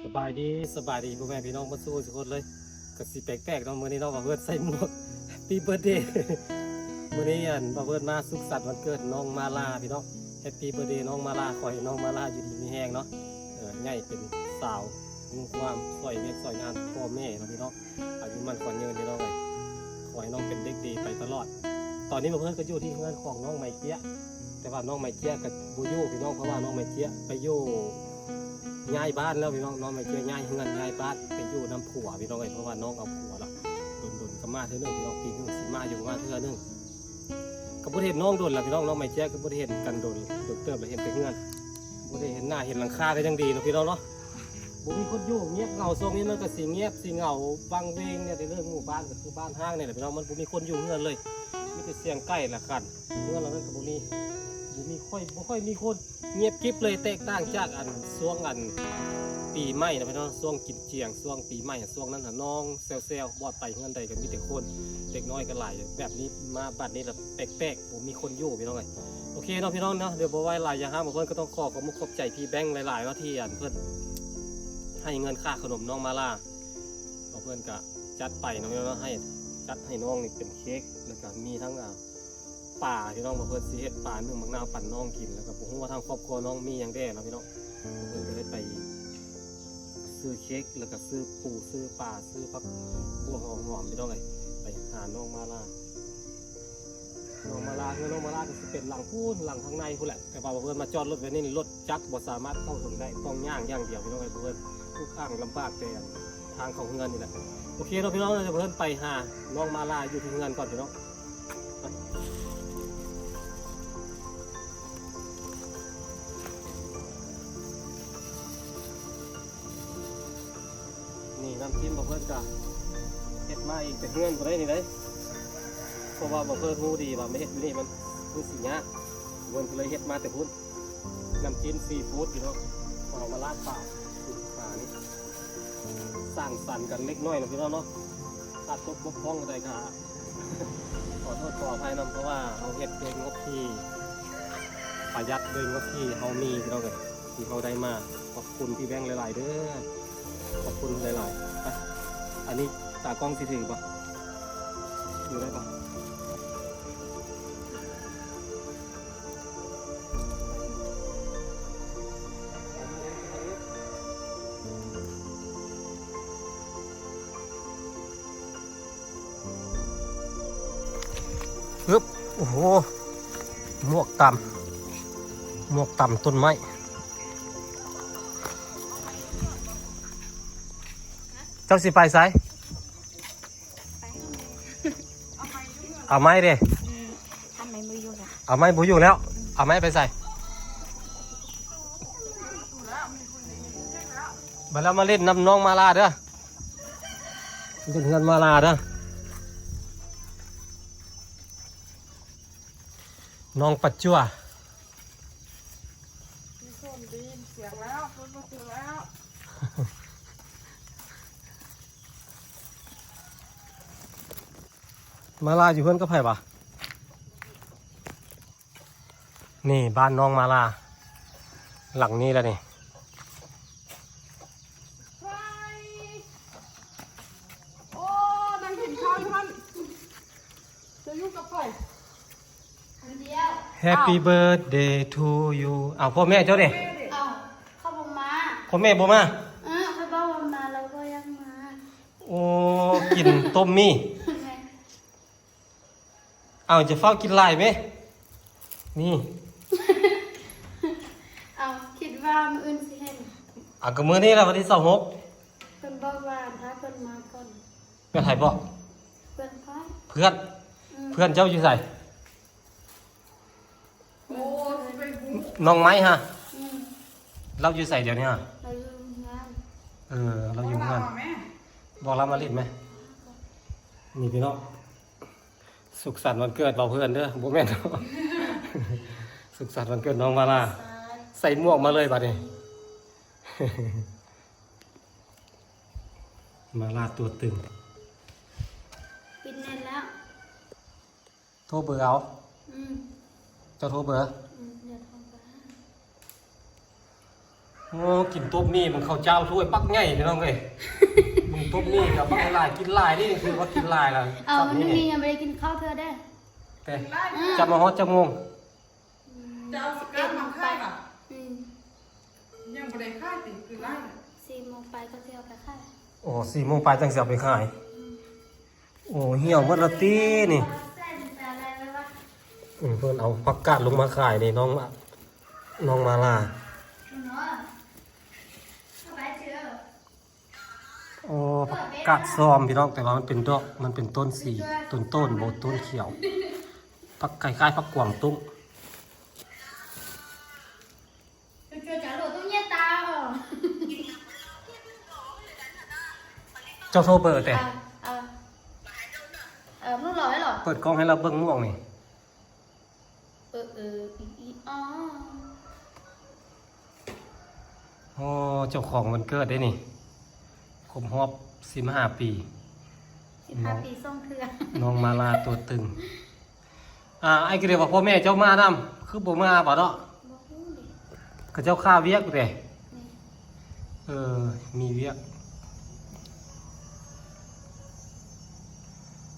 ສະບາຍດີ ສະບາຍດີພໍ່ແມ່ພີ່ນ້ອງເບິດສູ່ຄົນເລີຍ. ກະຊິແປກໆເນາະ ມື້ນີ້ເນາະ ບ່າວເພິດໃສ່ໝວກ Happy Birthday ມື້ນີ້ອັນ ບ່າວເພິດມາສຸກສັນວັນເກີດນ້ອງມາລາພີ່ນ້ອງ. Happy Birthday ນ້ອງມາລາ ຂໍໃຫ້ນ້ອງມາລາຢູ່ດີມີແຮງເນາະ ເອີ ໃຫຍ່ເປັນສາວ ຮູ້ຄວາມ ຊ່ອຍວຽກຊ່ອຍງານພໍ່ແມ່ເນາະພີ່ນ້ອງ. ອາຍຸໝັ້ນຂວັນຍືນພີ່ນ້ອງເອີຍ ຂໍໃຫ້ນ້ອງເປັນເດັກດີໄປຕະຫຼອດ. ຕອນນີ້ບ່າວເພິດກະຢູ່ທີ່ເຮືອນຂອງນ້ອງໄມເຈ້ຍ ແຕ່ວ່ານ້ອງໄມເຈ້ຍກະບໍ່ຢູ່ພີ່ນ້ອງ ເພາະວ່ານ້ອງໄມເຈ້ຍໄປຢູ່ ຍ້າຍບ້ານແລ້ວພີ່ນ້ອງ. ນ້ອງໄມເຈ້ຍຍ້າຍເຮືອນຍ້າຍບ້ານໄປຢູ່ນຳຜົວພີ່ນ້ອງເອີຍ ເພາະວ່ານ້ອງເອົາຜົວລະ ດົນໆກະມາເທື່ອໜຶ່ງພີ່ນ້ອງ ປີໜຶ່ງຊິມາຢູ່ປະມານເທື່ອໜຶ່ງ. ກະບໍ່ໄດ້ເຫັນນ້ອງດົນລະພີ່ນ້ອງ ນ້ອງໄມເຈ້ຍກະບໍ່ໄດ້ເຫັນກັນດົນ ດົນເຕີບລະ ເຫັນແຕ່ເຮືອນ ບໍ່ໄດ້ເຫັນໜ້າເຫັນຫຼັງຄາກະຍັງດີເນາະພີ່ນ້ອງເນາະ. ບໍ່ມີຄົນຢູ່ ງຽບເຫງົາ ຊ່ວງນີ້ມັນກະຊິງຽບຊິເຫງົາ ວັງເວງແດ່ເລີຍ. ໝູ່ບ້ານກະຄືບ້ານຮ້າງນີ້ແຫຼະພີ່ນ້ອງ ມັນບໍ່ມີຄົນຢູ່ເຮືອນເລີຍ ມີແຕ່ສຽງໄກ່ລະກັນ. ເຮືອນຫຼັງນັ້ນກະບໍ່ມີ ບໍ່ມີ ຄ່ອຍ ບໍ່ຄ່ອຍມີຄົນ ງຽບກິບເລີຍ. ແຕກຕ່າງຈາກອັນ ຊ່ວງອັນ ປີໃໝ່ນະພີ່ນ້ອງ ຊ່ວງກິນຈຽງ ຊ່ວງປີໃໝ່ ຊ່ວງນັ້ນນະ ນ້ອງແຊວໆ ບອດໄປເຮືອນໃດກະມີແຕ່ຄົນ ເດັກນ້ອຍກະຫຼາຍ. ແບບນີ້ມາບັດນີ້ລະແປກໆ ບໍ່ມີຄົນຢູ່ພີ່ນ້ອງເອີຍ. ໂອເຄເນາະພີ່ນ້ອງເນາະ ດຽວບໍ່ເວົ້າຫຼາຍຢາກຫ້າມ ບ່າວເພິດກະຕ້ອງຂໍຂອບມຸກຂອບໃຈພີ່ແບັງຫຼາຍໆເນາະ ທີ່ອັນເພິ່ນໃຫ້ເງິນຄ່າຂະໜົມນ້ອງມາລາ ບ່າວເພິດກະຈັດໄປເນາະພີ່ນ້ອງເນາະ ໃຫ້ ຈັດໃຫ້ນ້ອງນີ້ເປັນເຄັກ ລະກະມີທັງ ອາ ປາພີ່ນ້ອງ. ບ່າວເພິດຊິເຮັດປາໜຶ້ງໝາກນາວປັນນ້ອງກິນ ລະກະບໍ່ຮູ້ວ່າທາງຄອບຄົວນ້ອງມີຫຍັງແດ່ເນາະພີ່ນ້ອງ. ເພິ່ນກະໄດ້ໄປຊື້ເຄັກ ລະກະຊື້ປູ ຊື້ປາ ຊື້ຜັກບົ່ວ ຫອມໆ ພີ່ນ້ອງເອີຍ ໄປຫານ້ອງມາລາ. ນ້ອງມາລາ ເຮືອນນ້ອງມາລາກະຊິເປັນຫຼັງພຸ້ນ ຫຼັງທາງໃນພຸ້ນແຫຼະ ແຕ່ວ່າເພິ່ນມາຈອດລົດໄວ້ນີ້ ລົດຈັກບໍ່ສາມາດເຂົ້າເຖິງໄດ້ ຕ້ອງຍ່າງຢ່າງດຽວພີ່ນ້ອງເອີຍ. ເພິ່ນທຸກອັງລຳບາກແຕ່ທາງເຂົ້າເຮືອນນີ້ແຫຼະ. ໂອເຄເນາະພີ່ນ້ອງ ດຽວເພິ່ນໄປຫານ້ອງມາລາຢູ່ທີ່ເຮືອນກ່ອນພີ່ນ້ອງ. ນີ້ນ້ຳຈິ້ມບ່າວເພິດກະເຮັດມາເອງແຕ່ເຮືອນບໍ່ໄດ້ນີ້ເດ້ ເພາະວ່າບ່າວເພິດຮູ້ດີວ່າມາເຮັດຢູ່ນີ້ມັນຄືຊິຍາກ ເພິ່ນກະເລີຍເຮັດມາແຕ່ພຸ້ນ. ນ້ຳຈິ້ມຊີຟູດພີ່ນ້ອງ ເອົາມາລາດປາ ປານີ້ ສ້າງສັນກັນເລັກນ້ອຍເນາະພີ່ນ້ອງເນາະ. ຂາດຕົກບົກຜ່ອງໃດກະ ຂໍໂທດຂໍອະໄພນຳ ເພາະວ່າເຮົາເຮັດດ້ວຍງົບທີ່ປະຢັດ ດ້ວຍງົບທີ່ເຮົາມີພີ່ນ້ອງເອີຍ ທີ່ເຮົາໄດ້ມາ. ຂອບຄຸນພີ່ແບັງຫຼາຍໆເດີ ຂອບຄຸນຫຼາຍໆ. ໄປ ອັນນີ້ຕາກ້ອງຊິຖືບໍ່? ຖືໄດ້ບໍ່? ຮຶບ ໂອ້ໂຫ ໝວກຕຳ ໝວກຕຳຕົ້ນໄມ້. ເຈົ້າຊິໄປໃສ? ເອົາໄມ້ເດ້ ເອົາໄມ້ບໍ່ຢູ່ແລ້ວ ເອົາໄມ້ໄປໃສ? ບາດແລ້ວມາຫຼິ້ນນຳນ້ອງມາລາເດີ ເຮັດເຮືອນມາລາເດີ ນ້ອງປັດຈົວ. ມີຄົນໄດ້ຍິນສຽງແລ້ວ ຄົນມາເຖິງແລ້ວ. ມາລາຢູ່ເຮືອນກັບໃຜຫວາ? ນີ້ບ້ານນ້ອງມາລາ ຫຼັງນີ້ລະນີ້. ໂອ້ ນັ່ງກິນເຂົ້າຢູ່ຫັ້ນ ຈະຢູ່ກັບໃຜ? ຄົນດຽວ. Happy birthday to you. ເອົາ ພໍ່ແມ່ເຈົ້າເດ? ເອົາ ເຂົາບໍ່ມາ. ພໍ່ແມ່ບໍ່ມາ? ເອີ ເຂົາບອກວ່າມາແລ້ວບໍ່ຢາກມາ. ໂອ້ ກິນຕົ້ມໝີ່. ແມ່ນ. ເອົາ ຈະຟ້າວກິນຫຼາຍແມະ ນີ້. ເອົາ ຄິດວ່າມື້ອື່ນຊິເຫັນ. ເອົາ ກະມື້ນີ້ລະ ວັນທີຊາວຫົກ. ເພິ່ນບອກວ່າຖ້າເພິ່ນມາກ່ອນ. ແມ່ນໃຜບອກ? ເພື່ອນຂ້ອຍ. ເພື່ອນ? ອືມ. ເພື່ອນເຈົ້າຢູ່ໃສ? ໂອ້ ຊິໄປຮູ້. ນ້ອງໄມ້ຫະ? ອືມ. ລາວຢູ່ໃສດຽວນີ້ຫະ? ລາວຢູ່ເຮືອນ. ເອີ ລາວຢູ່ເຮືອນ. ບອກລາວມາຫຼິ້ນແມະ. ນີ້ພີ່ນ້ອງ ສຸກສັນວັນເກີດເວົ້າເພື່ອນເດີ ບໍ່ແມ່ນ. ສຸກສັນວັນເກີດນ້ອງມາລາ. ໃສ່ໝວກມາເລີຍບາດນີ້. ມາລາຕົວຕຶງ. ປິດແໜ້ນແລ້ວ. ໂທເບີເອົາ. ອືມ. ເຈົ້າໂທເບີ. ອືມ ດຽວໂທໄປຫາ. ໂອ້ ກິນຕົບໝີ່ມັນເຂົ້າຈ້າວຖ້ວຍບັກໃຫຍ່ພີ່ນ້ອງເອີຍ. ເບິ່ງຕົບໝີ່ກໍບັກຫຼາຍ ກິນຫຼາຍເດ້ ຄືວ່າກິນຫຼາຍລະ. ເອົາ ມັນມີ ຍັງບໍ່ໄດ້ກິນເຂົ້າເທື່ອເດ້. ແຕ່ ອືມ ຈະມາຮອດຈັກໂມງ? ອືມ ຈະເອົາສະກາມມາຂາຍຫວາ? ອືມ ຍັງບໍ່ໄດ້ຂາຍຕິ ຄືຫຼາຍ ສີ່ໂມງປາຍກໍຊິເອົາໄປຂາຍ. ໂອ້ ສີ່ໂມງປາຍຈັ່ງຊິເອົາໄປຂາຍ. ອືມ ໂອ້ ຫ່ຽວໝົດລະຕິນີ້. ອືມ ເພິ່ນເອົາຜັກກາດລົງມາຂາຍນີ້ ນ້ອງ ນ້ອງມາລາ. ໂອ້ ຜັກກາດຊອມພີ່ນ້ອງ ແຕ່ວ່າມັນເປັນດອກ ມັນເປັນຕົ້ນສີ ຕົ້ນ ຕົ້ນ ບໍ່ ຕົ້ນຂຽວ ຜັກ ຄ້າຍໆ ຜັກກວາງຕຸ້ງ. ເຈົ້າໂທເບີແຕ່ ເອີ ເອີ ເອີ ເປີດກ້ອງໃຫ້ລາວເບິ່ງໝວກນີ້. ເອີ ເອີ ອີ ອີ ອໍ ໂອ້ ເຈົ້າຂອງວັນເກີດເດ້ນີ້ ຄົບຮອບສິບຫ້າປີ. ສິບຫ້າປີສອງເທື່ອ ນ້ອງມາລາຕົວຕຶງ. ອ່າ ອ້າຍກໍເລີຍວ່າ ພໍ່ແມ່ເຈົ້າມານຳ ຄືບໍ່ມາບາດເນາະ? ບໍ່ຮູ້ເດ ເຂົາເຈົ້າຄາວຽກເດ້. ແມ່ນ ເອີ ມີວຽກ.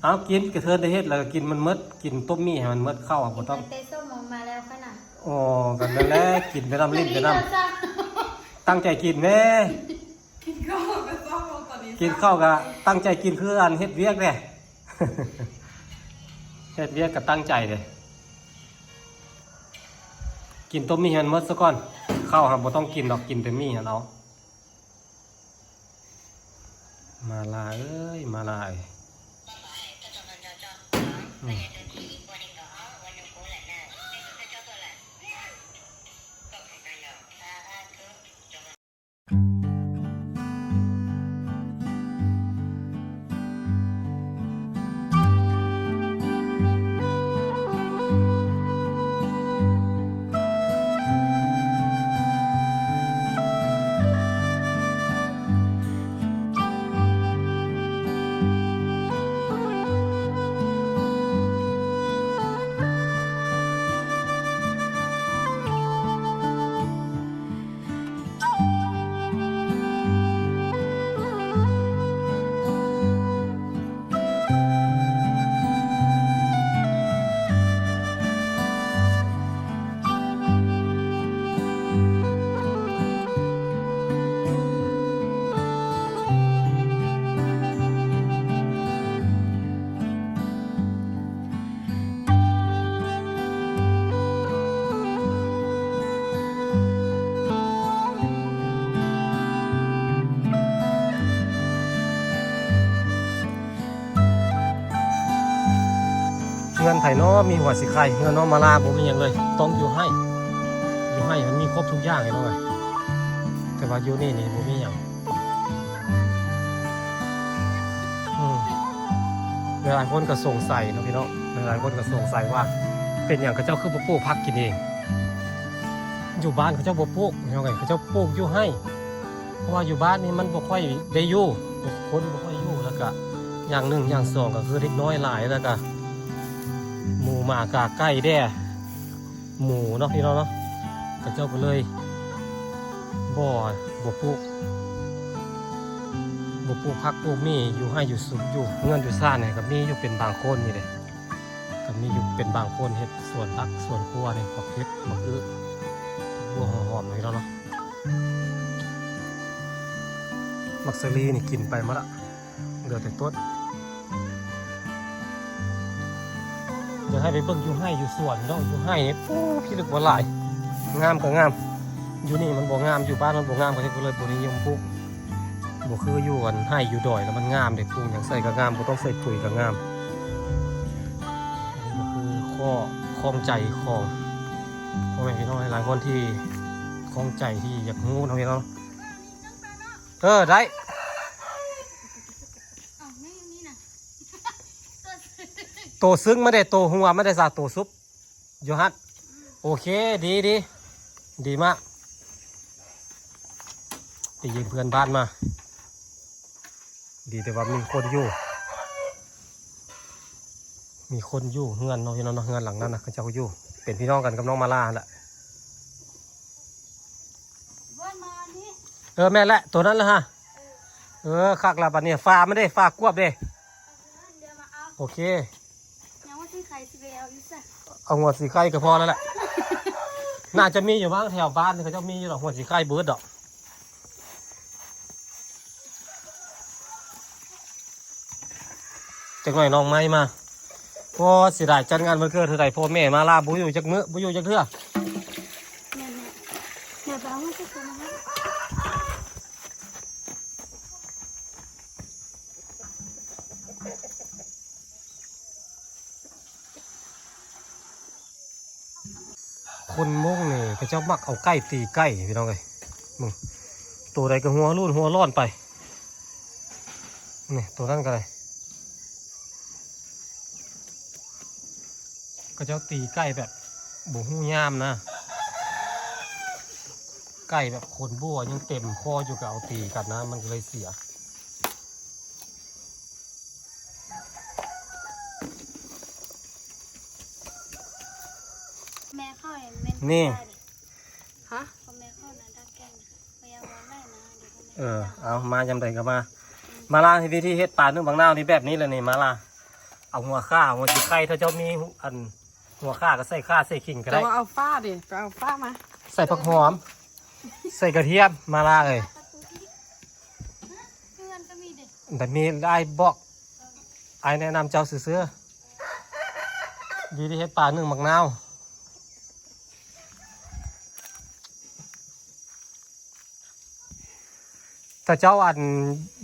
ເອົາ ກິນ ກະເທີນໄດ້ເຮັດແລ້ວ ກິນມັນໝົດ ກິນຕົ້ມໝີ່ໃຫ້ມັນໝົດ ເຂົ້າບໍ່ຕ້ອງ. ກິນຕັ້ງແຕ່ຊົ່ວໂມງມາແລ້ວຂ້ອຍນະ. ອໍ ກໍນັ້ນແຫຼະ ກິນໄປນຳ ຫຼິ້ນໄປນຳ ຕັ້ງໃຈກິນແມ້. ກິນເຂົ້າກໍເຊົາ ຕອນນີ້ ກິນເຂົ້າກໍຕັ້ງໃຈກິນ ຄືອັນເຮັດວຽກເດ້ ເຮັດວຽກກໍຕັ້ງໃຈເດ້. ກິນຕົ້ມໝີ່ໃຫ້ມັນໝົດຊະກ່ອນ ເຂົ້າຫາບໍ່ຕ້ອງກິນດອກ ກິນແຕ່ໝີ່ຫັ້ນເອົາ. ມາລາເອີຍ ມາລາເອີຍ ອືມ. ເຮືອນໃຜນໍ ມີຫົວສີໄຂ່? ເຮືອນນ້ອງມາລາບໍ່ມີຫຍັງເລີຍ ຕ້ອງຢູ່ໄຮ່. ຢູ່ໄຮ່ມັນມີຄົບທຸກຢ່າງເລີຍ ແຕ່ວ່າຢູ່ນີ້ນີ້ບໍ່ມີຫຍັງ. ອືມ ຫຼາຍໆຄົນກໍສົງໄສເນາະພີ່ນ້ອງ ຫຼາຍໆຄົນກໍສົງໄສວ່າ ເປັນຫຍັງເຂົາເຈົ້າຄືບໍ່ປູກຜັກກິນເອງ? ຢູ່ບ້ານເຂົາເຈົ້າບໍ່ປູກ ເຂົາເຈົ້າປູກຢູ່ໄຮ່ ເພາະວ່າຢູ່ບ້ານນີ້ມັນບໍ່ຄ່ອຍໄດ້ຢູ່ ຄົນບໍ່ຄ່ອຍຢູ່ ແລ້ວກະຢ່າງໜຶ່ງ ຢ່າງສອງກໍຄືເດັກນ້ອຍຫຼາຍ ແລ້ວກະໝູໝາກາໄກ່ແດ່ ໝູເນາະພີ່ນ້ອງເນາະ ເຂົາເຈົ້າກໍເລີຍບໍ່ ບໍ່ປູກ ບໍ່ປູກຜັກປູກໝີ່ ຢູ່ໄຮ່ຢູ່ສວນ ຢູ່ເຮືອນຢູ່ຊານນີ້ກໍມີຢູ່ເປັນບາງຄົນນີ້ເດ້ ກໍມີຢູ່ເປັນບາງຄົນເຮັດສວນຜັກສວນຄົວນີ້ ໝາກເຜັດ ໝາກອຶ ຫົວຫອມ ຫອມນີ້ເນາະ. ໝາກສາລີນີ້ກິນໄປໝົດລະ ເຫຼືອແຕ່ຕົ້ນ. ຢາກໃຫ້ໄປເບິ່ງຢູ່ໄຮ່ຢູ່ສວນເນາະ ຢູ່ໄຮ່ນີ້ ໂອ້ ພິລຶກບໍ່ຫຼາຍ ງາມກໍງາມ. ຢູ່ນີ້ມັນບໍ່ງາມ ຢູ່ບ້ານມັນບໍ່ງາມ ເຂົາເຈົ້າກໍເລີຍບໍ່ນິຍົມປູກ. ບໍ່ຄືຢູ່ອັນໄຮ່ຢູ່ດອຍແລ້ວມັນງາມເດ້ ປູກຫຍັງໃສ່ກໍງາມ ບໍ່ຕ້ອງໃສ່ປຸ໋ຍກໍງາມ. ອັນນີ້ກໍຄືຂໍ້ຂ້ອງໃຈຂອງພໍ່ແມ່ພີ່ນ້ອງຫຼາຍໆຄົນທີ່ຂ້ອງໃຈທີ່ຢາກຮູ້ເນາະພີ່ນ້ອງ. ເອີ ໄດ້ ໂຕຊຶ້ງມາເດ້ ໂຕຫົວມາເດ້ຊະ ໂຕຊຸບ ຢູ່ຫັ້ນ. ໂອເຄ ດີ ດີ ດີມາກ ໄປຢືມເພື່ອນບ້ານມາ. ດີແຕ່ວ່າມີຄົນຢູ່ ມີຄົນຢູ່ເຮືອນເນາະ ເຮືອນເນາະ ເຮືອນຫຼັງນັ້ນນະ ເຂົາເຈົ້າຢູ່ ເປັນພີ່ນ້ອງກັນກັບນ້ອງມາລາຫັ້ນລະ. ເພິ່ນມາ ເອີ ແມ່ນແຫຼະ ໂຕນັ້ນລະຮະ. ເອີ ຄັກລະ ບາດນີ້ຝາມັນເດ້ ຝາກວບເດ້. ໂອເຄ ຍັງວ່າຊິໄຂ່ຊິໄປເອົາຢູ່ໃສ? ເອົາຫົວສີໄຂ່ກໍພໍແລ້ວແຫຼະ. ໜ້າຈະມີຢູ່ບ້າງແຖວບ້ານ ເຂົາເຈົ້າມີຢູ່ດອກ ຫົວສີໄຂ່ບໍ່ເບິດດອກ. ຈັກໜ້ອຍນ້ອງໄມ້ມາ. ໂອ້ ເສຍດາຍ ຈັດງານວັນເກີດເທື່ອໃດ ພໍ່ແມ່ມາລາບໍ່ຢູ່ຈັກມື້ ບໍ່ຢູ່ຈັກເທື່ອ. ແມ່ນແຫຼະ ດຽວໄປເອົາມາຈັກຄົນນະ. ຄົນມົ້ງນີ້ເຂົາເຈົ້າມັກເອົາໄກ່ຕີໄກ່ພີ່ນ້ອງເອີຍ. ເບິ່ງ ໂຕໃດກໍຫົວໂລ້ນຫົວລ້ອນໄປ. ນີ້ ໂຕນັ້ນກໍໄດ້ ເຂົາເຈົ້າຕີໄກ່ແບບບໍ່ຮູ້ຍາມນະ. ໄກ່ແບບຂົນບົວຍັງເຕັມຄໍຢູ່ ກໍເອົາຕີກັນນະ ມັນກໍເລີຍເສຍ. ແມ່ເຂົາແມ່ນ ນີ້ ຮະ ພໍ່ແມ່ເຂົານະ ດັກແກ້ງ ເອີ ເອົາມາຍາມໃດກໍມາ. ມາລາ ວິທີເຮັດປາໜຶ້ງບັກນາວນີ້ແບບນີ້ແຫຼະນີ້ ມາລາ. ເອົາຫົວຂ່າ ຫົວສີໄຂ່ ຖ້າເຈົ້າມີອັນຫົວຂ່າກໍໃສ່ຂ່າໃສ່ຂີງກໍໄດ້. ແຕ່ວ່າເອົາຝາເດ້ ໄປເອົາຝາມາ. ໃສ່ຜັກຫອມ ໃສ່ກະທຽມ ມາລາເອີຍ. ເຮືອນກໍມີເດ້ ແຕ່ມີ ອ້າຍບອກ ອ້າຍແນະນຳເຈົ້າຊື່ໆ ວິທີເຮັດປາໜຶ້ງບັກນາວ. ຖ້າເຈົ້າອັນ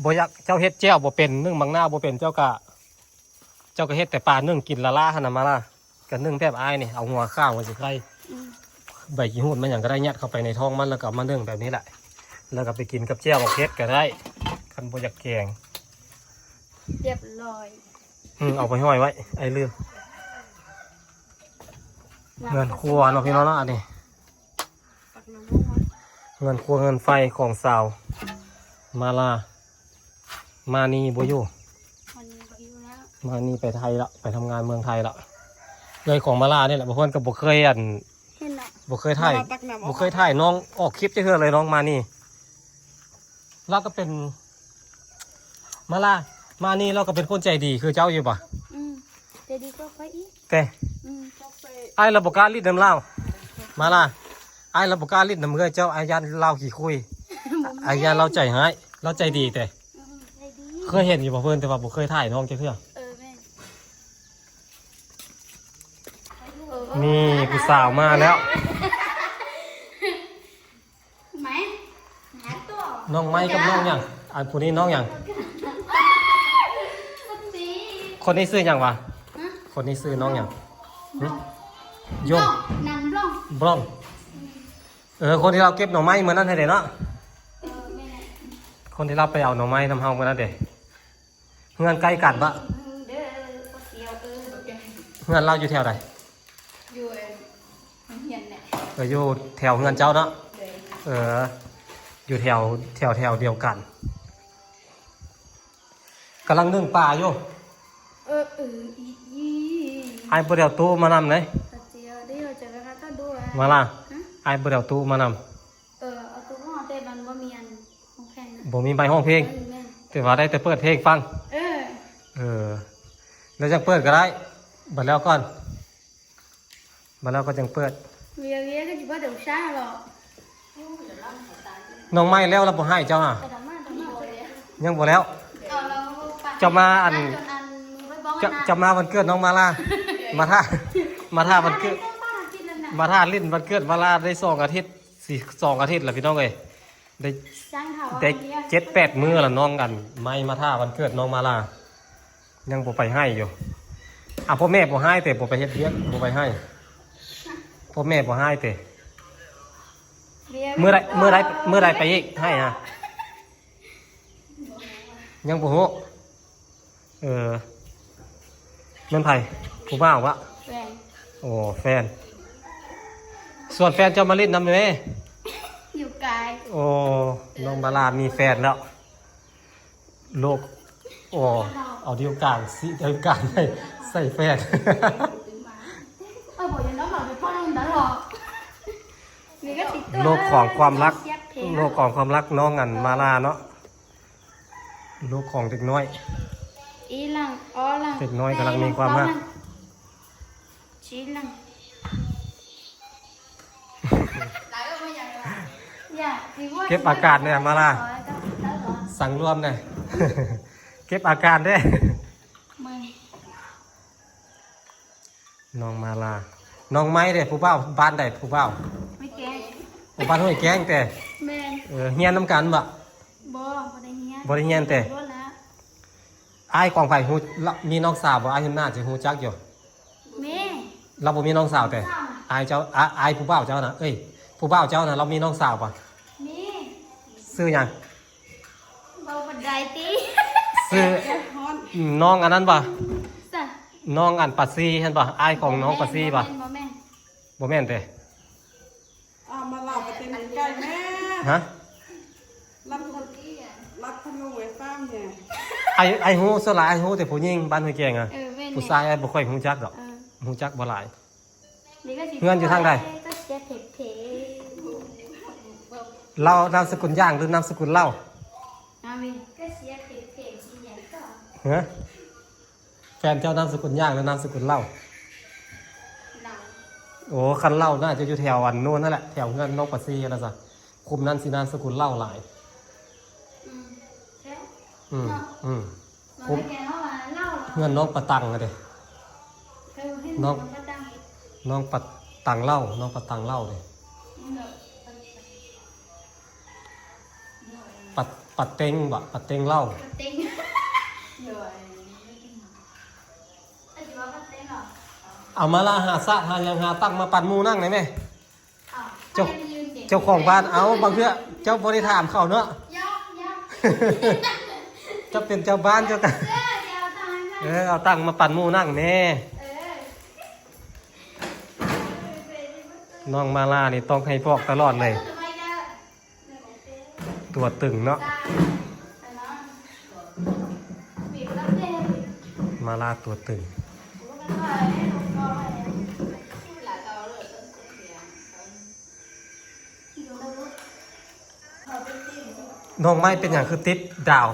ບໍ່ຢາກ ເຈົ້າເຮັດແຈ່ວບໍ່ເປັນ ໜຶ້ງບັກນາວບໍ່ເປັນ ເຈົ້າກະ ເຈົ້າກະເຮັດແຕ່ປາໜຶ້ງກິນລະລະຫັ້ນນະ ມາລາ. ກະໜຶ້ງແບບອ້າຍນີ້ ເອົາຫົວຂ່າ ຫົວສີໄຂ່ ອືມ ໃບຂີ້ຫູດ ມັນຫຍັງກະໄດ້ ຍັດເຂົ້າໄປໃນທ້ອງມັນ ແລ້ວກະເອົາມາໜຶ້ງແບບນີ້ແຫຼະ ແລ້ວກະໄປກິນກັບແຈ່ວບັກເຜັດກະໄດ້ ຄັນບໍ່ຢາກແກງ. ຮຽບຮ້ອຍ ອືມ ເອົາໄປຫ້ອຍໄວ້ ອ້າຍລືມ. ເຮືອນຄົວເນາະ ພີ່ນ້ອງເນາະ ອັນນີ້ ເຮືອນຄົວເຮືອນໄຟຂອງສາວມາລາ. ມານີບໍ່ຢູ່ ມານີບໍ່ຢູ່ແລ້ວ ມານີໄປໄທລະ ໄປທຳງານເມືອງໄທລະ. ເອື້ອຍຂອງມາລານີ້ແຫຼະ ເພິ່ນກໍບໍ່ເຄີຍອັນ ເຫັນເນາະ ບໍ່ເຄີຍຖ່າຍ ມາລາຕັກນ້ຳ ບໍ່ເຄີຍຖ່າຍນ້ອງອອກຄລິບຈັກເທື່ອເລີຍ ນ້ອງມານີ. ລາວກໍເປັນ ມາລາ ມານີລາວກໍເປັນຄົນໃຈດີຄືເຈົ້າຢູ່ບໍ່? ອືມ ໃຈດີກວ່າຂ້ອຍອີກ ແຕ່ ອືມ ອ້າຍລາວບໍ່ກ້າຫຼິ້ນນຳລາວ ມາລາ. ອ້າຍລາວບໍ່ກ້າຫຼິ້ນນຳເອື້ອຍເຈົ້າ ອ້າຍຢ້ານລາວຂີ້ຄຸຍ ບໍ່ແມ່ນ ອ້າຍຢ້ານລາວໃຈຮ້າຍ ລາວໃຈດີແຕ່. ອືມ ໃຈດີ ເຄີຍເຫັນຢູ່ບໍ່ເພິ່ນ ແຕ່ວ່າບໍ່ເຄີຍຖ່າຍນ້ອງຈັກເທື່ອ. ເອີ ແມ່ນ ນີ້ຜູ້ສາວມາແລ້ວ. ນ້ອງໄມ້ກັບນ້ອງຫຍັງ? ອັນຜູ້ນີ້ນ້ອງຫຍັງ? ຄົນນີ້ຊື່ຫຍັງວະ? ຄົນນີ້ຊື່ນ້ອງຫຍັງ? ບລອງ ບລອງ. ເອີ ຄົນທີ່ລາວເກັບໜໍ່ໄມ້ມື້ນັ້ນຫັ້ນເດເນາະ. ເອີ ແມ່ນ ຄົນທີ່ລາວໄປເອົາໜໍ່ໄມ້ນຳເຮົາມື້ນັ້ນເດ. ເຮືອນໃກ້ກັນປະ? ເດີ ບໍ່ສຽວ ເອີ ບໍ່ໄກ ເຮືອນລາວຢູ່ແຖວໃດ? ຢູ່ໂຮງຮຽນແຫຼະ. ເອີ ຢູ່ແຖວເຮືອນເຈົ້າເນາະ? ເດີ ເອີ ຢູ່ແຖວ ແຖວ ແຖວດຽວກັນ. ກຳລັງໜຶ້ງປາຢູ່. ເອີ ເອີ ອີ ອີ ອ້າຍບໍ່ໄດ້ເອົາຕູ້ມານຳເດ້. ມາລາ ອ້າຍບໍ່ໄດ້ເອົາຕູ້ມານຳ. ເອີ ເອົາຕູ້ມາ ແຕ່ມັນບໍ່ມີອັນຮ້ອງເພງນະ ບໍ່ມີໄມຮ້ອງເພງ. ເອີ ແມ່ນ ແຕ່ວ່າໄດ້ແຕ່ເປີດເພງຟັງ. ເອີ ເອີ ແລ້ວຈັ່ງເປີດກໍໄດ້ ບັດແລ້ວກ່ອນ ບັດແລ້ວກໍຈັ່ງເປີດ. ເວຍ ເວຍກໍຊິເປີດດຽວຊ້າເນາະ. ນ້ອງໄມ້ແລ້ວລະບໍ່ໃຫ້ເຈົ້າຫາ? ຍັງບໍ່ແລ້ວ. ເຈົ້າມາອັນ ເຈົ້າ ເຈົ້າມາວັນເກີດນ້ອງມາລາ ມາຖ້າ ມາຖ້າວັນເກີດ ມາຖ້າຫຼິ້ນວັນເກີດມາລາໄດ້ສອງອາທິດ ຊິສອງອາທິດລະພີ່ນ້ອງເອີຍ. ໄດ້ ໄດ້ເຈັດແປດມື້ລະ ນ້ອງອັນໄມ້ມາຖ້າວັນເກີດນ້ອງມາລາ ຍັງບໍ່ໄປໃຫ້ຢູ່. ອ່ະ ພໍ່ແມ່ບໍ່ໃຫ້ເຕ ບໍ່ໄປເຮັດວຽກ ບໍ່ໄປໃຫ້ ພໍ່ແມ່ບໍ່ໃຫ້ເຕ. ມື້ໃດ ມື້ໃດ ມື້ໃດໄປອີກໃຫ້ຫາ? ຍັງບໍ່ຮູ້. ເອີ ແມ່ນໃຜ? ຜູ້ບ່າວວະ? ແຟນ. ໂອ້ ແຟນ. ຊວນແຟນເຈົ້າມາຫຼິ້ນນຳແດ່. ຢູ່ໄກ. ໂອ້ ນ້ອງມາລາມີແຟນແລ້ວ. ໂລກ ໂອ້ ເອົານິ້ວກາງຊິ ນິ້ວກາງໃຫ້ໃສ່ແຟນ. ໂລກຂອງຄວາມລັກ. ໂລກຂອງຄວາມຮັກ ນ້ອງອັນມາລາເນາະ ໂລກຂອງເດັກນ້ອຍ ອີຫຼັງ ອໍຫຼັງ ເດັກນ້ອຍກຳລັງມີຄວາມຮັກ ຊີຫຼັງ ເກັບອາກາດແດ່ມາລາ ສັງລວມແດ່ ເກັບອາກາດແດ່ ເມື່ອຍ. ນ້ອງມາລາ ນ້ອງໄມ້ເດ້ ຜູ້ບ່າວບ້ານໃດ ຜູ້ບ່າວ ຫ້ວຍແກ້ງ ໂອ້ ບ້ານຫ້ວຍແກ້ງແຕ່ ແມ່ນ ເອີ ຮຽນນຳກັນບໍ່ ບໍ່ ບໍ່ໄດ້ຮຽນ ບໍ່ໄດ້ຮຽນແຕ່ ອ້າຍຂອງໃຜ ຮູ້ ລະ ມີນ້ອງສາວບໍ່ ອ້າຍຫຸນໜ້າຊິຮູ້ຈັກຢູ່ ມີ ລາວບໍ່ມີນ້ອງສາວແຕ່ ສາວ ອ້າຍເຈົ້າ ອ້າຍ ອ້າຍຜູ້ບ່າວເຈົ້ານະ ເອີຍ ຜູ້ບ່າວເຈົ້ານະ ລາວມີນ້ອງສາວບໍ່ ມີ ຊື່ຫຍັງ ເວົ້າບໍ່ໄດ້ຕິ ຊື່ ນ້ອງອັນນັ້ນບໍ່ ສະ ນ້ອງອັນປາຊີຫັ້ນບໍ່ ອ້າຍຂອງນ້ອງປາຊີບໍ່ ບໍ່ແມ່ນ ບໍ່ແມ່ນ ບໍ່ແມ່ນເດ້ ອາ ມາລາໄປເຕັ້ນໃກ້ແມ່ ຮະ ລັດ ລັດທະລຸໄອ້ຟ້າມແທ້ ອ້າຍ ອ້າຍຮູ້ ສ່ວນຫຼາຍອ້າຍຮູ້ແຕ່ຜູ້ຍິງບ້ານຫ້ວຍແກ້ງອະ ເອີ ແມ່ນ ຜູ້ຊາຍອ້າຍບໍ່ຄ່ອຍຮູ້ຈັກດອກ ເອີ ຮູ້ຈັກບໍ່ຫຼາຍ ເຮືອນຢູ່ທາງໃດ ເລົ່ານາມສະກຸນຢ່າງ ຫຼື ນາມສະກຸນເລົ່າ ຮະ ແຟນເຈົ້ານາມສະກຸນຢ່າງ ຫຼື ນາມສະກຸນເລົ່າ ເລົ່າ ໂອ້ ຄັນເລົ່າໜ້າຈະຢູ່ແຖວອັນໂນ້ນຫັ້ນແຫຼະ ແຖວເຮືອນນ້ອງປາຊີຫັ້ນນະຊະ ຄຸ້ມນັ້ນຊິນາມສະກຸນເລົ່າຫຼາຍ ອືມ ເນາະ ອືມ ເນາະ ຄຸ້ມ ເຮົາວ່າເລົ່າ ເຮືອນນ້ອງປາຕັງຫັ້ນເດ້ ເອີ ເຮືອນນ້ອງປາຕັງ ນ້ອງປາຕັງເລົ່າ ນ້ອງປາຕັງເລົ່າເດ້ ເອີ ປາ ປາເຕັງບໍ ປາເຕັງເລົ່າ ປາເຕັງ ເອົາມາລະ ຫາສາດຫາຫຍັງ ຫາຕັ່ງມາປັນໝູ່ນັ່ງໄດ້ແມ ເຈົ້າ ເຈົ້າຂອງບ້ານ ເອົາ ບາງເທື່ອເຈົ້າບໍ່ໄດ້ຖາມເຂົາເນາະ ເຈົ້າເປັນເຈົ້າບ້ານເຈົ້າກະ ເອີ ເອົາຕັ່ງມາປັນໝູ່ນັ່ງແດ່ ນ້ອງມາລານີ້ຕ້ອງໃຫ້ບອກຕະຫຼອດເລີຍ ຕົວຕຶງເນາະ ມາລາຕົວຕຶງ ນ້ອງໄມ້ເປັນຫຍັງຄືຕິດດາວ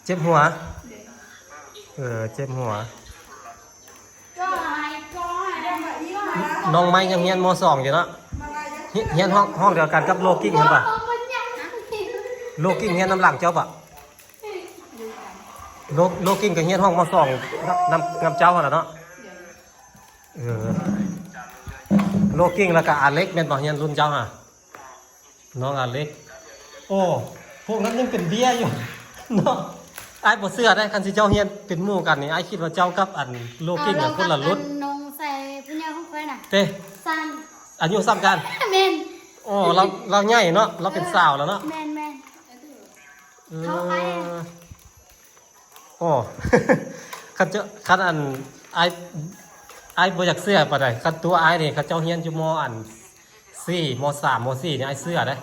ເຈັບຫົວ ເອີ ເຈັບຫົວ. ນ້ອງໄມ້ຍັງຮຽນ ມໍສອງ ຢູ່ເນາະ ຮຽນ ຮຽນຫ້ອງ ຫ້ອງດຽວກັນກັບໂລກິ້ງຫັ້ນປະ ໂລກິ້ງຮຽນນຳຫຼັງເຈົ້າປະ ໂລ ໂລກິ້ງກໍຮຽນຫ້ອງ ມໍສອງ ນຳ ນຳເຈົ້າຫັ້ນລະເນາະ ເອີ ໂລກິ້ງ ແລ້ວກໍອາເລັກແມ່ນບໍ່ ຮຽນລຸ້ນເຈົ້າຫາ? ນ້ອງອາເລັກ ໂອ້ ພວກນັ້ນຍັງເປັນເບ້ຍຢູ່ເນາະ ອ້າຍບໍ່ເຊື່ອເດ້ ຄັນຊິເຈົ້າຮຽນເປັນໝູ່ກັນນີ້ ອ້າຍຄິດວ່າເຈົ້າກັບອັນໂລກິ້ງ ເອົາ ນະ ຄົນລະລຸ້ນ ນ້ອງໃສ່ຜູ້ໃຫຍ່ຂອງຂ້ອຍນະ ເດ້ ຊັ້ນ ອາຍຸສ່ຳກັນ ແມ່ນ ໂອ້ ລາວ ລາວໃຫຍ່ເນາະ ລາວເປັນ ເອີ ສາວແລ້ວເນາະ ແມ່ນໆ ເອີ ເຂົາອ້າຍ ໂອ້ ຄັນເຈົ້າ ຄັນອັນ ອ້າຍ ອ້າຍບໍ່ຢາກເຊື່ອປານໃດ ຄັນຕົວອ້າຍນີ້ ເຂົາເຈົ້າຮຽນຢູ່ ມໍ ອັນ ສີ່ ມໍສາມ ມໍສີ່ນີ້ ອ້າຍເຊື່ອເດ້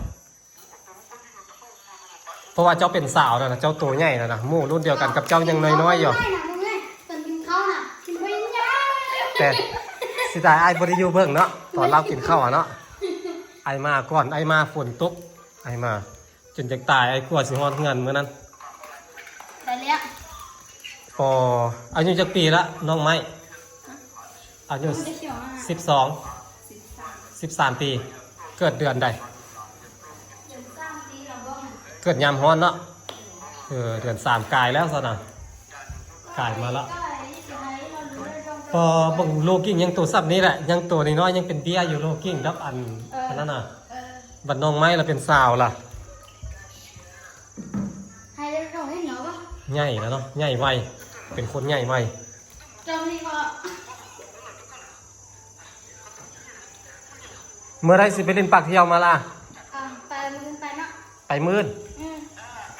ເພາະວ່າເຈົ້າເປັນສາວແລ້ວນະ ເຈົ້າໂຕໃຫຍ່ແລ້ວນະ ໝູ່ລຸ້ນດຽວກັນກັບເຈົ້າຍັງນ້ອຍໆຢູ່ ແຕ່ເສຍດາຍອ້າຍບໍ່ໄດ້ຢູ່ເບິ່ງເນາະ ຕອນລາວກິນເຂົ້າຫັ້ນເນາະ ອ້າຍມາກ່ອນ ອ້າຍມາຝົນຕົກ ອ້າຍມາ ຈົນຢາກຕາຍ ອ້າຍກວ່າຊິຮອດເຮືອນມື້ນັ້ນ ໄດ້ແລ້ວ ອໍ ອາຍຸຈັກປີລະນ້ອງໄມ້? ອາຍຸສິບສອງ ສິບສາມປີ ເກີດເດືອນໃດ? ເກີດຍາມຮ້ອນເນາະ ເອີ ເດືອນສາມກາຍແລ້ວຊັ້ນນະ ກາຍມາແລ້ວ ພໍເບິ່ງໂລກິ້ງຍັງໂຕສ່ຳນີ້ແຫຼະ ຍັງໂຕນ້ອຍໆ ຍັງເປັນເບ້ຍຢູ່ ໂລກິ້ງກັບອັນ ເອີ ອັນນັ້ນນະ ເອີ ບັດນ້ອງໄມ້ລະເປັນສາວລະ ໃຫຍ່ແລ້ວເນາະ ໃຫຍ່ໄວ ເປັນຄົນໃຫຍ່ໄວ ເມື່ອໃດຊິໄປຫຼິ້ນປາກທ່ຽວມາລະ? ໄປມື້ອື່ນໄປເນາະ ໄປມື້ອື່ນ ອືມ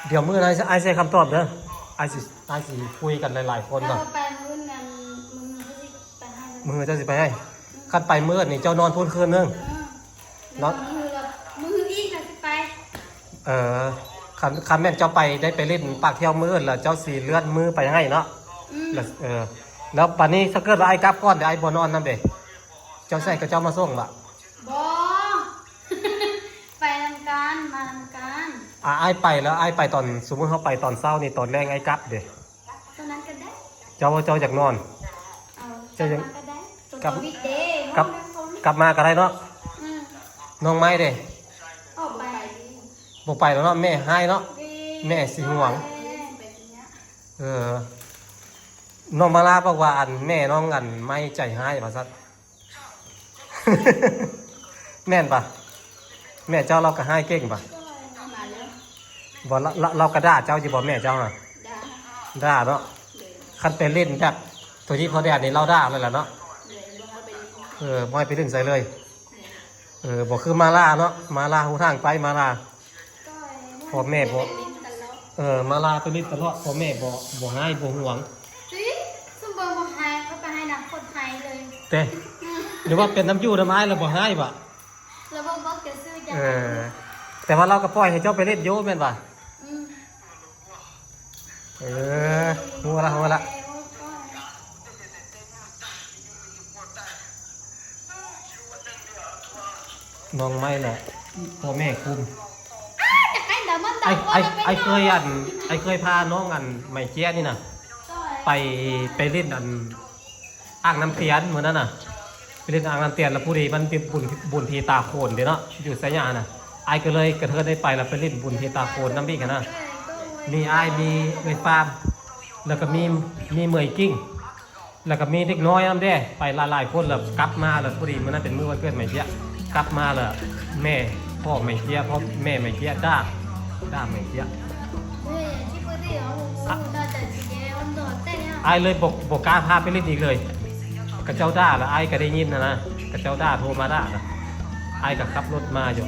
ດຽວມື້ອື່ນອ້າຍຊິໃຫ້ຄຳຕອບເດີ ອ້າຍຊິ ອ້າຍຊິຄຸຍກັນຫຼາຍໆຄົນກ່ອນ ໄປມື້ອື່ນ ມື້ອື່ນເຈົ້າຊິໄປໃຫ້ ຄັນໄປມື້ອື່ນນີ້ເຈົ້ານອນພຸ້ນຄືນໜຶ່ງ ເອີ ນອນ ມື້ອື່ນອີກກໍຊິໄປ ເອີ ຄັນ ຄັນແມ່ນເຈົ້າໄປ ໄດ້ໄປຫຼິ້ນປາກທ່ຽວມື້ອື່ນ ແລ້ວເຈົ້າຊິເລື່ອນມື້ໄປໃຫ້ເນາະ ອືມ ແລ້ວ ເອີ ແລ້ວບາດນີ້ຖ້າເກີດວ່າອ້າຍກັບກ່ອນ ດຽວອ້າຍບໍ່ນອນນຳເດ້ ເຈົ້າຊິໃຫ້ເຂົາເຈົ້າມາສົ່ງບໍ່? ບໍ່ ໄປນຳ ອາ ອ້າຍໄປແລ້ວ ອ້າຍໄປຕອນ ສົມມຸດເຮົາໄປຕອນເຊົ້ານີ້ ຕອນແລງອ້າຍກັບເດ້. ຕອນນັ້ນກໍໄດ້. ເຈົ້າ ເຈົ້າຢາກນອນ? ເອົາ ເຈົ້າຍັງ ຕອນນັ້ນກໍໄດ້. ກັບ ຕອນວິກເດ ກັບ ກັບມາກໍໄດ້ເນາະ. ອືມ ນ້ອງໄມ້ເດ້? ອອກໄປ. ບໍ່ໄປແລ້ວເນາະ ແມ່ຮ້າຍເນາະ. ແມ່ຊິຫ່ວງ. ເອີ ນ້ອງມາລາບອກວ່າ ອັນ ແມ່ນ້ອງ ອັນ ໄມ້ໃຈຮ້າຍວ່າຊັ້ນ. ແມ່ນປະ? ແມ່ເຈົ້າລາວກໍຮ້າຍເກັ່ງປະ? ບໍ່ ລາວ ລາວກໍດ່າເຈົ້າຢູ່ບໍ່ ແມ່ເຈົ້ານະ? ດ່າ ດ່າເນາະ. ຄັນໄປຫຼິ້ນແບບໂທນີ້ພໍ່ແດນນີ້ລາວດ່າເລີຍລະເນາະ. ເອີ ບໍ່ໃຫ້ໄປຫຼິ້ນໃສເລີຍ. ເອີ ບໍ່ຄືມາລາເນາະ ມາລາຮູ້ທາງໄປ ມາລາ. ພໍ່ແມ່ບໍ່ ເອີ ມາລາໄປຫຼິ້ນຕະຫຼອດ ພໍ່ແມ່ບໍ່ ບໍ່ຮ້າຍບໍ່ຫ່ວງ. ຕິ ຊຸມເບິ່ງບໍ່ຮ້າຍ ເຂົາໄປຮ້າຍນຳຄົນໄທເລີຍ. ເຕ ອືມ ຫຼືວ່າເປັນນຳຢູ່ນຳອ້າຍແລ້ວບໍ່ຮ້າຍຫວາ? ລະບໍ່ບອກຈະຊື່ຈັກ. ເອີ ແຕ່ວ່າລາວກໍປ່ອຍໃຫ້ເຈົ້າໄປຫຼິ້ນຢູ່ແມ່ນຫວາ? ອືມ ເອີ ຮູ້ລະ ຮູ້ລະ. ນ້ອງໄມ້ແຫຼະ ພໍ່ແມ່ຄຸມ. ອ້າຍ ອ້າຍ ອ້າຍເຄີຍ ອັນ ອ້າຍເຄີຍພານ້ອງ ອັນ ໄມເຈ້ຍນີ້ນະ ໄປ ໄປຫຼິ້ນ ອັນ ອ່າງນ້ຳຕຽນມື້ນັ້ນນະ ໄປຫຼິ້ນອ່າງນ້ຳຕຽນ ແລ້ວພໍດີມັນເປັນບຸນ ບຸນຜີຕາໂຂນເດ້ເນາະ ຢູ່ໄຊຍະນະ. ອ້າຍກໍເລີຍກະເທີນໄດ້ໄປ ແລ້ວໄປຫຼິ້ນບຸນຜີຕາໂຂນນຳອີກຫັ້ນນະ. ມີອ້າຍ ມີເອື້ອຍປາມ ແລ້ວກໍມີ ມີເໝີຍກິ່ງ ແລ້ວກໍມີເດັກນ້ອຍນຳເດ້ ໄປຫຼາຍໆຄົນ. ແລ້ວກັບມາ ແລ້ວພໍດີມື້ນັ້ນເປັນມື້ວັນເກີດໄມເຈ້ຍ ກັບມາແລ້ວແມ່ພໍ່ໄມເຈ້ຍ ພໍ່ແມ່ໄມເຈ້ຍດ່າ ດ່າໄມເຈ້ຍ. ອ້າຍເລີຍບໍ່ ບໍ່ກ້າພາໄປຫຼິ້ນອີກເລີຍ ເຂົາເຈົ້າດ່າ. ແລ້ວອ້າຍກໍໄດ້ຍິນຫັ້ນນະ ເຂົາເຈົ້າດ່າ ໂທມາດ່ານະ. ອ້າຍກໍຂັບລົດມາຢູ່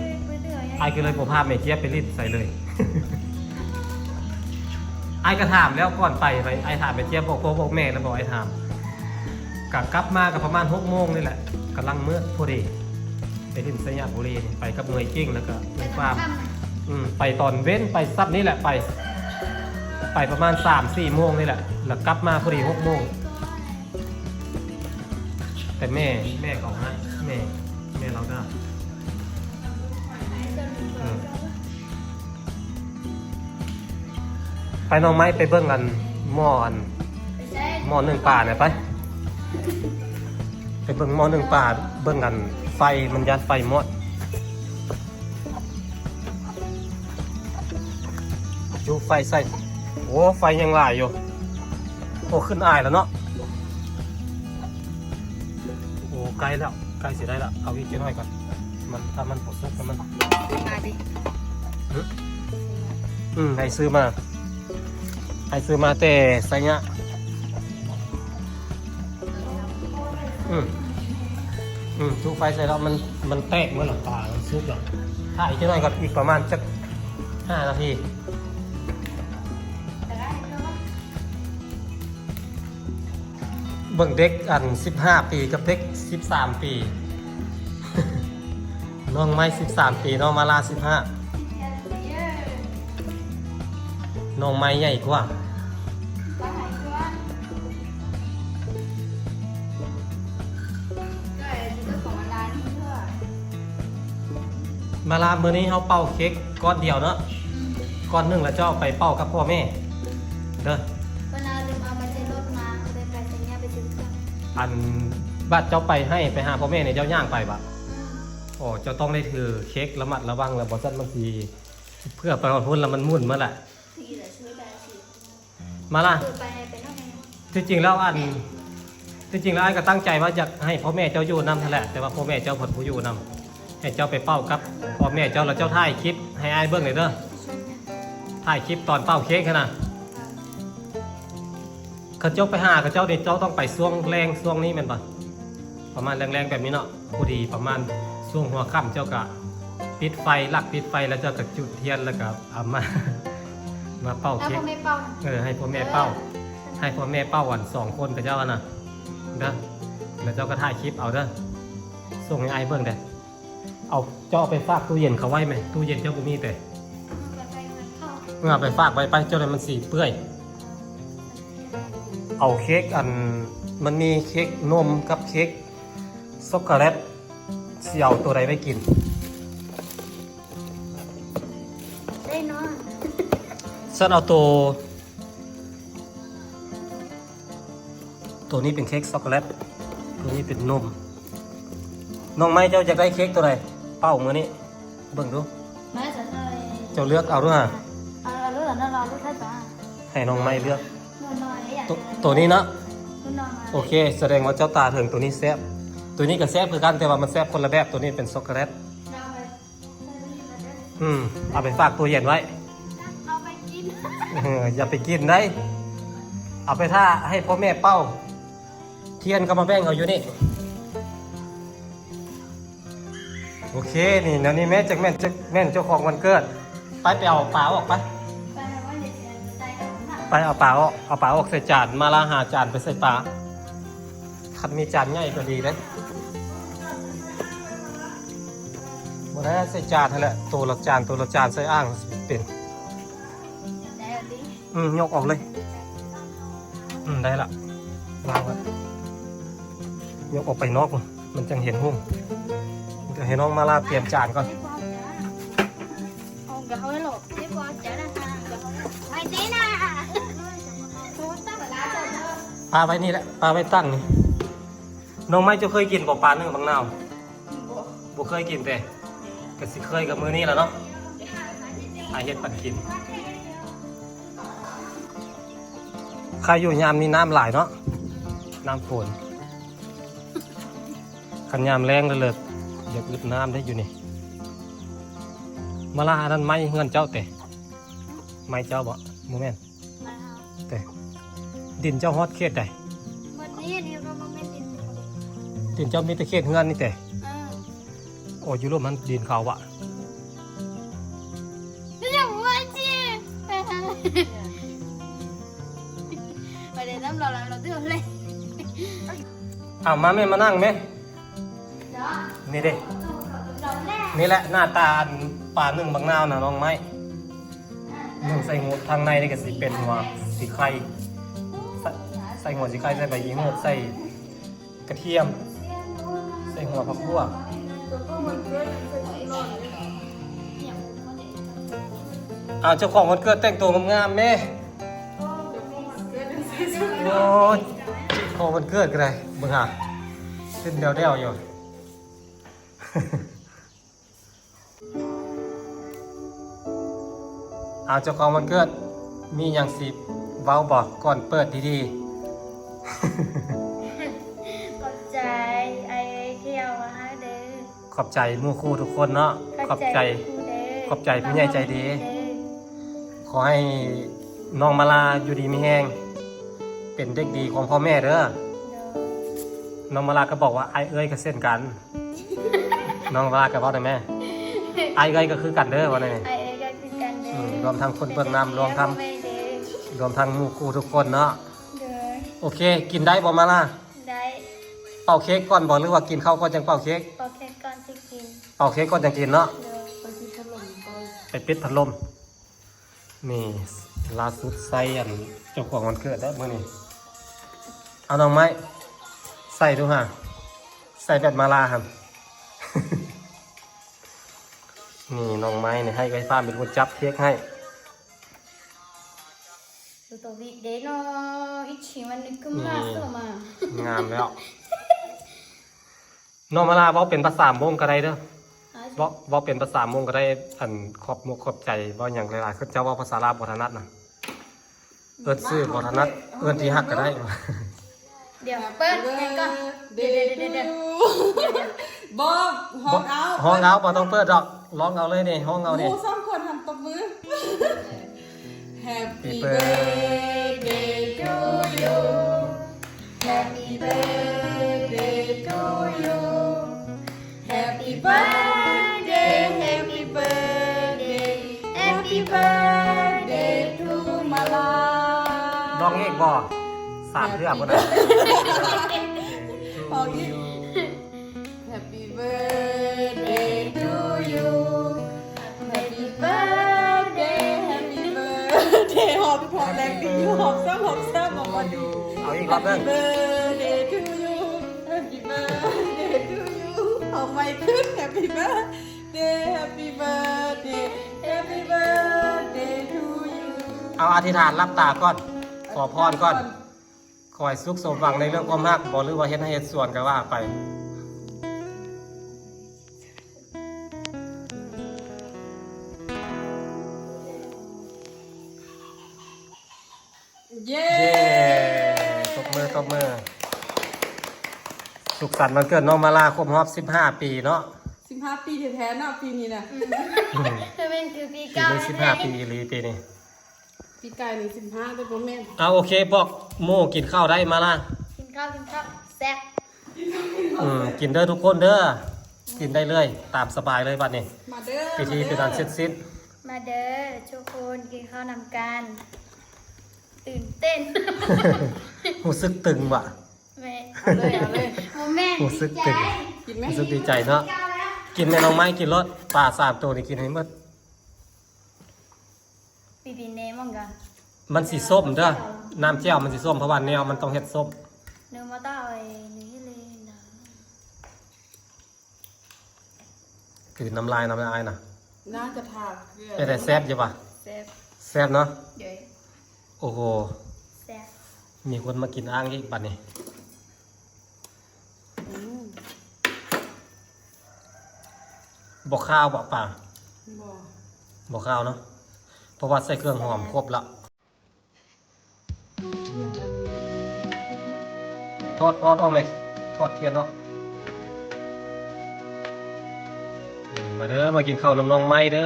ອ້າຍກໍເລີຍບໍ່ພາແມ່ເຈ້ຍໄປຫຼິ້ນໃສເລີຍ. ອ້າຍກໍຖາມແລ້ວກ່ອນໄປ ໄປ ອ້າຍຖາມແມ່ເຈ້ຍ ບອກພໍ່ບອກແມ່ແລ້ວບໍ່ ອ້າຍຖາມ. ກໍກັບມາກໍປະມານຫົກໂມງນີ້ແຫຼະ ກຳລັງມືດພໍດີ. ໄປຫຼິ້ນໄຊຍະບູລີນີ້ ໄປກັບເໝີຍກິ່ງ ແລ້ວກໍເອື້ອຍປາມ. ອືມ ໄປຕອນເວັນ ໄປຊັບນີ້ແຫຼະ ໄປ ໄປປະມານສາມສີ່ໂມງນີ້ແຫຼະ ແລ້ວກັບມາພໍດີຫົກໂມງ. ແຕ່ແມ່ ແມ່ເຂົາຫາ ແມ່ ແມ່ລາວດ່າ. ເອີ ໄປນ້ອງໄມ້ ໄປເບິ່ງອັນ ໝໍ້ອັນ ໝໍ້ໜຶ້ງປາແດ່ໄປ ໄປເບິ່ງໝໍ້ໜຶ້ງປາ ເບິ່ງອັນໄຟ ມັນຢ້ານໄຟມອດ. ຈຸໄຟໃສ່ ໂອ້ ໄຟຍັງຫຼາຍຢູ່. ໂອ້ ຂຶ້ນອາຍແລ້ວເນາະ. ໂອ້ ໃກ້ແລ້ວ ໃກ້ຊິໄດ້ແລ້ວ ເອົາອີກຈັກໜ້ອຍກ່ອນ ມັນ ຖ້າມັນບໍ່ສຸກແລ້ວມັນ ມາດິ ຫຶ ອືມ ໃຫ້ຊື້ມາ ໃຫ້ຊື້ມາແຕ່ໄຊຍະ. ອືມ ອືມ ຈຸໄຟໃສ່ແລ້ວ ມັນ ມັນແຕກໝົດແລ້ວ ປາມັນສຸກແລ້ວ. ຖ້າອີກຈັກໜ້ອຍກໍອີກປະມານຈັກຫ້ານາທີ. ເບິ່ງເດັກອັນສິບຫ້າປີກັບເດັກສິບສາມປີ. ນ້ອງໄມ້ສິບສາມປີ ນ້ອງມາລາສິບຫ້າ. ນ້ອງໄມ້ໃຫຍ່ກວ່າ. ມາລາ ມື້ນີ້ເຮົາເປົ່າເຄັກກ້ອນດຽວເນາະ. ອືມ ກ້ອນໜຶ່ງແລ້ວເຈົ້າເອົາໄປເປົ່າກັບພໍ່ແມ່ເດີ. ເພິ່ນເອົາລືມເອົາໄປໃສ່ລົດມາ ເລີຍໄປໃສ່ເມຍໄປຊື້ເຄື່ອງ. ອັນ ບາດເຈົ້າໄປໃຫ້ ໄປຫາພໍ່ແມ່ນີ້ ເຈົ້າຍ່າງໄປບາດ? ອືມ ໂອ້ ເຈົ້າຕ້ອງໄດ້ຖືເຄັກ ລະມັດລະວັງ ລະບໍ່ຊັ້ນມັນຊິ ເພື່ອໄປຮອດພຸ້ນລະມັນໝຸ່ນໝົດລະ. ມາລາ ຄືໄປ ໄປນຳແມ່. ທີ່ຈິງແລ້ວອັນ ທີ່ຈິງແລ້ວອ້າຍກໍຕັ້ງໃຈວ່າຢາກໃຫ້ພໍ່ແມ່ເຈົ້າຢູ່ນຳຫັ້ນແຫຼະ ແຕ່ວ່າພໍ່ແມ່ເຈົ້າເພິ່ນບໍ່ຢູ່ນຳ. ໃຫ້ເຈົ້າໄປເປົ່າກັບພໍ່ແມ່ເຈົ້າ ແລ້ວເຈົ້າຖ່າຍຄລິບໃຫ້ອ້າຍເບິ່ງແດ່ເດີ. ຖ່າຍຄລິບຕອນເປົ່າເຄັກຫັ້ນນະ. ຄັນເຈົ້າໄປຫາເຂົາເຈົ້ານີ້ ເຈົ້າຕ້ອງໄປຊ່ວງແລງ ຊ່ວງນີ້ແມ່ນບໍ່? ປະມານແລງໆແບບນີ້ເນາະ. ພໍດີປະມານຊ່ວງຫົວຄ່ຳ ເຈົ້າກະປິດໄຟ ລັກປິດໄຟ ແລ້ວເຈົ້າກະຈຸດທຽນ ແລ້ວກະເອົາມາ ມາເປົ່າເຄັກ. ເອີ ໃຫ້ພໍ່ແມ່ເປົ່າ ເອີ ໃຫ້ພໍ່ແມ່ເປົ່າ ອັນ ສອງຄົນຂະເຈົ້າຫັ້ນນະເດີ. ແລ້ວເຈົ້າກະຖ່າຍຄລິບເອົາເດີ ສົ່ງໃຫ້ອ້າຍເບິ່ງເດີ. ເອົາ ເຈົ້າເອົາໄປຝາກຕູ້ເຢັນເຂົາໄວ້ແມະ ຕູ້ເຢັນເຈົ້າບໍ່ມີເຕ. ເອີ ເອົາໄປຝາກໄວ້ໄປ ເຈົ້າໃດມັນຊິເປື່ອຍ. ເອົາເຄັກ ອັນ ມັນມີເຄັກນົມກັບເຄັກຊັອກໂກແລັດ ຊິເອົາໂຕໃດໄວ້ກິນ? ໄດ້ເນາະ ຊັ້ນເອົາໂຕ ໂຕນີ້ເປັນເຄັກຊັອກໂກແລັດ ໂຕນີ້ເປັນນົມ. ນ້ອງໄມ້ ເຈົ້າຢາກໄດ້ເຄັກໂຕໃດ? ເປົ່າມື້ນີ້ເບິ່ງດູ ໄມ້ສະເລີຍ ເຈົ້າເລືອກເອົາດູຫາ. ເອົາ ເອົາໂລດ ເອົາໂລດ ເອົາໂລດ ໃຫ້ປາ ໃຫ້ນ້ອງໄມ້ເລືອກ ໜ້ອຍໆ ໂຕ ໂຕນີ້ເນາະ. ໜ້ອຍໆ ໂອເຄ ສະແດງວ່າເຈົ້າຕາເຖິງ. ໂຕນີ້ແຊບ ໂຕນີ້ກໍແຊບຄືກັນ ແຕ່ວ່າມັນແຊບຄົນລະແບບ. ໂຕນີ້ເປັນຊັອກໂກແລັດ. ອືມ ເອົາໄປຝາກຕູ້ເຢັນໄວ້. ເອົາໄປກິນ ເອີ ຢ່າໄປກິນໄດ໋ ເອົາໄປຖ້າໃຫ້ພໍ່ແມ່ເປົ່າ. ທຽນກໍມາແບ່ງເອົາຢູ່ນີ້. ໂອເຄ ນີ້ ແນວນີ້ແມ່ ຈັກແມ່ນ ຈັກແມ່ນເຈົ້າຂອງວັນເກີດ. ໄປ ໄປເອົາປາອອກໄປ ໄປເອົາປາອອກ ເອົາປາອອກໃສ່ຈານ. ມາລາຫາຈານໄປໃສ່ປາ. ຄັນມີຈານໃຫຍ່ກໍດີເດ້. ບໍ່ໄດ້ໃສ່ຈານຫັ້ນແຫຼະ ໂຕລະຈານ ໂຕລະຈານໃສ່ອ່າງເປັນ. ອືມ ຍົກອອກເລີຍ. ອືມ ໄດ້ລະ ວາງໄວ້ ຍົກອອກໄປນອກ ມັນຈັ່ງເຫັນຫຸ້ມ. ດຽວໃຫ້ນ້ອງມາລາຕຽມຈານກ່ອນ. ປາໄວ້ນີ້ແຫຼະ ປາໄວ້ຕັ້ງນີ້. ນ້ອງໄມ້ ເຈົ້າເຄີຍກິນບໍ່ ປາໜຶ້ງບັກນາວ? ບໍ່ ບໍ່ເຄີຍກິນເຕະ? ກະຊິເຄີຍກັບມື້ນີ້ລະເນາະ ອາເຮັດປັນກິນ. ໃຄຢູ່ຍາມນີ້ນ້ຳຫຼາຍເນາະ ນ້ຳຝົນ. ຄັນຍາມແລ້ງເລີດ ຢາກອຶດນ້ຳໄດ້ຢູ່ນີ້. ມາລາ ອັນນັ້ນໄມ້ເຮືອນເຈົ້າເຕະ? ໄມ້ເຈົ້າບໍ່? ບໍ່ແມ່ນ. ແຕ່ດິນເຈົ້າຮອດເຂດໃດ? ບັດນີ້ນີ້ກໍບໍ່ແມ່ນດິນເຂົາເດ້ ດິນເຈົ້າມີແຕ່ເຂດເຮືອນນີ້ແຕ່. ເອີ ໂອ້ ຢູ່ລຸ່ມຫັ້ນດິນເຂົາວະ. ໄປເດ້ນຳລາວ ລາວເດືອດເລີຍ. ເອົາມາແມ່ ມານັ່ງແມ່. ນີ້ເດ້ ນີ້ແຫຼະໜ້າຕາອັນປາໜຶ້ງບັກນາວນະນ້ອງໄມ້. ໜຶ້ງໃສ່ຫົວ ທາງໃນນີ້ກໍຊິເປັນຫົວສີໄຄ ໃສ່ ໃສ່ຫົວສີໄຄ ໃສ່ໃບອີ່ຫູດ ໃສ່ກະທຽມ ໃສ່ຫົວຜັກບົ່ວ. ອ້າວ ເຈົ້າຂອງວັນເກີດແຕ່ງຕົວງາມໆແມ້. ໂອ້ຍ ຂອງວັນເກີດກໍໄດ້ ເບິ່ງຫາ ເປັນແດວໆຢູ່. ເອົາ ເຈົ້າຂອງວັນເກີດ ມີຫຍັງຊິເວົ້າບໍ່ ກ່ອນເປີດພິທີ? ຂອບໃຈອ້າຍເອີຍທີ່ເອົາມາໃຫ້ເດີ. ຂອບໃຈໝູ່ຄູ່ທຸກຄົນເນາະ. ຂອບໃຈ ຂອບໃຈຜູ້ໃຫຍ່ໃຈດີ. ຂໍໃຫ້ນ້ອງມາລາຢູ່ດີມີແຮງ ເປັນເດັກດີຂອງພໍ່ແມ່ເດີ. ນ້ອງມາລາກໍບອກວ່າ ອ້າຍເອີຍກໍເຊັ່ນກັນ. ນ້ອງມາລາກໍເວົ້າໄດ້ແມ່. ອ້າຍເອີຍກໍຄືກັນເດີ ວ່າແນວນີ້. ອ້າຍເອີຍກໍຄືກັນເດີ. ອືມ ລວມທັງຄົນເບື້ອງໜ້າ ລວມທັງ ລວມທັງໝູ່ຄູ່ທຸກຄົນເນາະ. ໂດຍ. ໂອເຄ ກິນໄດ້ບໍ່ມາລາ? ໄດ້. ເປົ່າເຄັກກ່ອນບໍ່ ຫຼືວ່າກິນເຂົ້າກ່ອນຈັ່ງເປົ່າເຄັກ? ເປົ່າເຄັກກ່ອນຊິກິນ. ເປົ່າເຄັກກ່ອນຈັ່ງກິນເນາະ. ໂດຍ. ໄປປິດພັດລົມ. ນີ້ລ່າສຸດໃສ່ອັນເຈົ້າຂອງວັນເກີດແລ້ວມື້ນີ້. ເອົານ້ອງໄມ້ໃສ່ດູຫາ ໃສ່ແບບມາລາຫັ້ນ. ນີ້ນ້ອງໄມ້ນີ້ໃຫ້ໄອ້ຟ້າເປັນຄົນຈັບເຄັກໃຫ້. ງາມແລ້ວ. ນ້ອງມາລາເວົ້າເປັນພາສາມົ້ງກໍໄດ້ເດີ. ເວົ້າ ເວົ້າເປັນພາສາມົ້ງກໍໄດ້ ອັນຂອບມຸກຂອບໃຈ ເວົ້າຫຍັງຫຼາຍໆ ເຂົາເຈົ້າເວົ້າພາສາລາວບໍ່ຖະໜັດນະ ເອີ້ນຊື່ບໍ່ຖະໜັດ ເອີ້ນທີ່ຮັກກໍໄດ້. ດຽວເປີດເພງກ່ອນ ດຽວໆໆໆ ບໍ່ ຮ້ອງເອົາ ຮ້ອງເອົາ ບໍ່ຕ້ອງເປີດດອກ ຮ້ອງເອົາເລີຍນີ້ ຮ້ອງເອົານີ້ ໝູ່ສອງຄົນຫັ້ນຕົບມື. Happy birthday to you. Happy birthday to you. Happy birthday, happy birthday, happy birthday to ມາລາ. ຮ້ອງອີກບໍ່? ສາມເທື່ອພຸ້ນນະ. ຮ້ອງອີກ. Happy birthday to you. Happy birthday, happy birthday. ຫອມ ຫອມແຮງດີຢູ່ ຫອມຊ້ຳ ຫອມຊ້ຳ ຫອມບໍ່ດີ. ເອົາອີກຮອບໜຶ່ງ. Happy birthday to you. Happy birthday to you. ຫອມໃໝ່ຂຶ້ນ. Happy birthday, happy birthday, happy birthday to you. ເອົາອະທິຖານ ຫຼັບຕາກ່ອນ ຂໍພອນກ່ອນ ຂໍໃຫ້ສຸກສົມຫວັງໃນເລື່ອງຄວາມຮັກບໍ ຫຼືວ່າເຮັດໄຮ່ເຮັດສວນກໍວ່າໄປ. ເຢ້ ເຢ້ ຕົບມື ຕົບມື ສຸກສັນວັນເກີດນ້ອງມາລາ ຄົບຮອບສິບຫ້າປີເນາະ. ສິບຫ້າປີແທ້ໆເນາະ ປີນີ້ນະ. ອືມ ຄືແມ່ນຄືປີເກົ່າ ປີນີ້ສິບຫ້າປີອີ່ຫຼີ ປີນີ້ ປີກາຍນີ້ສິບຫ້າ ແຕ່ບໍ່ແມ່ນ. ເອົາ ໂອເຄ ບອກໝູ່ກິນເຂົ້າໄດ້ ມາລາ ກິນເຂົ້າ ກິນເຂົ້າ ແຊບ. ອືມ ກິນເດີທຸກຄົນເດີ ກິນໄດ້ເລີຍ ຕາມສະບາຍເລີຍບັດນີ້. ມາເດີ ພິທີເປັນອັນເສັດສິ້ນ. ມາເດີທຸກຄົນ ກິນເຂົ້ານຳກັນ. ຕື່ນເຕັ້ນ ຮູ້ສຶກຕຶງຫວາ? ແມ່ນ ເອົາເລີຍ ເອົາເລີຍ ບໍ່ແມ່ນ ຮູ້ສຶກຕຶງ ດີໃຈ ກິນໄໝ? ຮູ້ສຶກດີໃຈເນາະ. ກິນແມ່ນ້ອງໄມ້ ກິນໂລດ ປາສາມໂຕນີ້ ກິນໃຫ້ໝົດ. ປີຕີເນມັນກະ ມັນຊິສົ້ມເດີ ນ້ຳແຈ່ວມັນຊິສົ້ມ ເພາະວ່າແນວມັນຕ້ອງເຮັດສົ້ມ. ເນີມາຕາເອຍ ນີ້ເລີຍນະ. ຄືນ້ຳລາຍ ນ້ຳລາຍນະ ໜ້າຈະທາເກືອ. ເປັນໃດ ແຊບຢູ່ປະ? ແຊບ ແຊບເນາະ. ໂດຍ ໂອ້ໂຫ ແຊບ. ມີຄົນມາກິນອ່າງອີກບັດນີ້. ອືມ ບໍ່ຄາວບໍ່ປາ? ບໍ່ ບໍ່ຄາວເນາະ ເພາະວ່າໃສ່ເຄື່ອງຫອມຄົບລະ. ຖອດ ຖອດອອກແມ່ ຖອດທຽນອອກ. ມາເດີ ມາກິນເຂົ້ານຳນ້ອງໄມ້ເດີ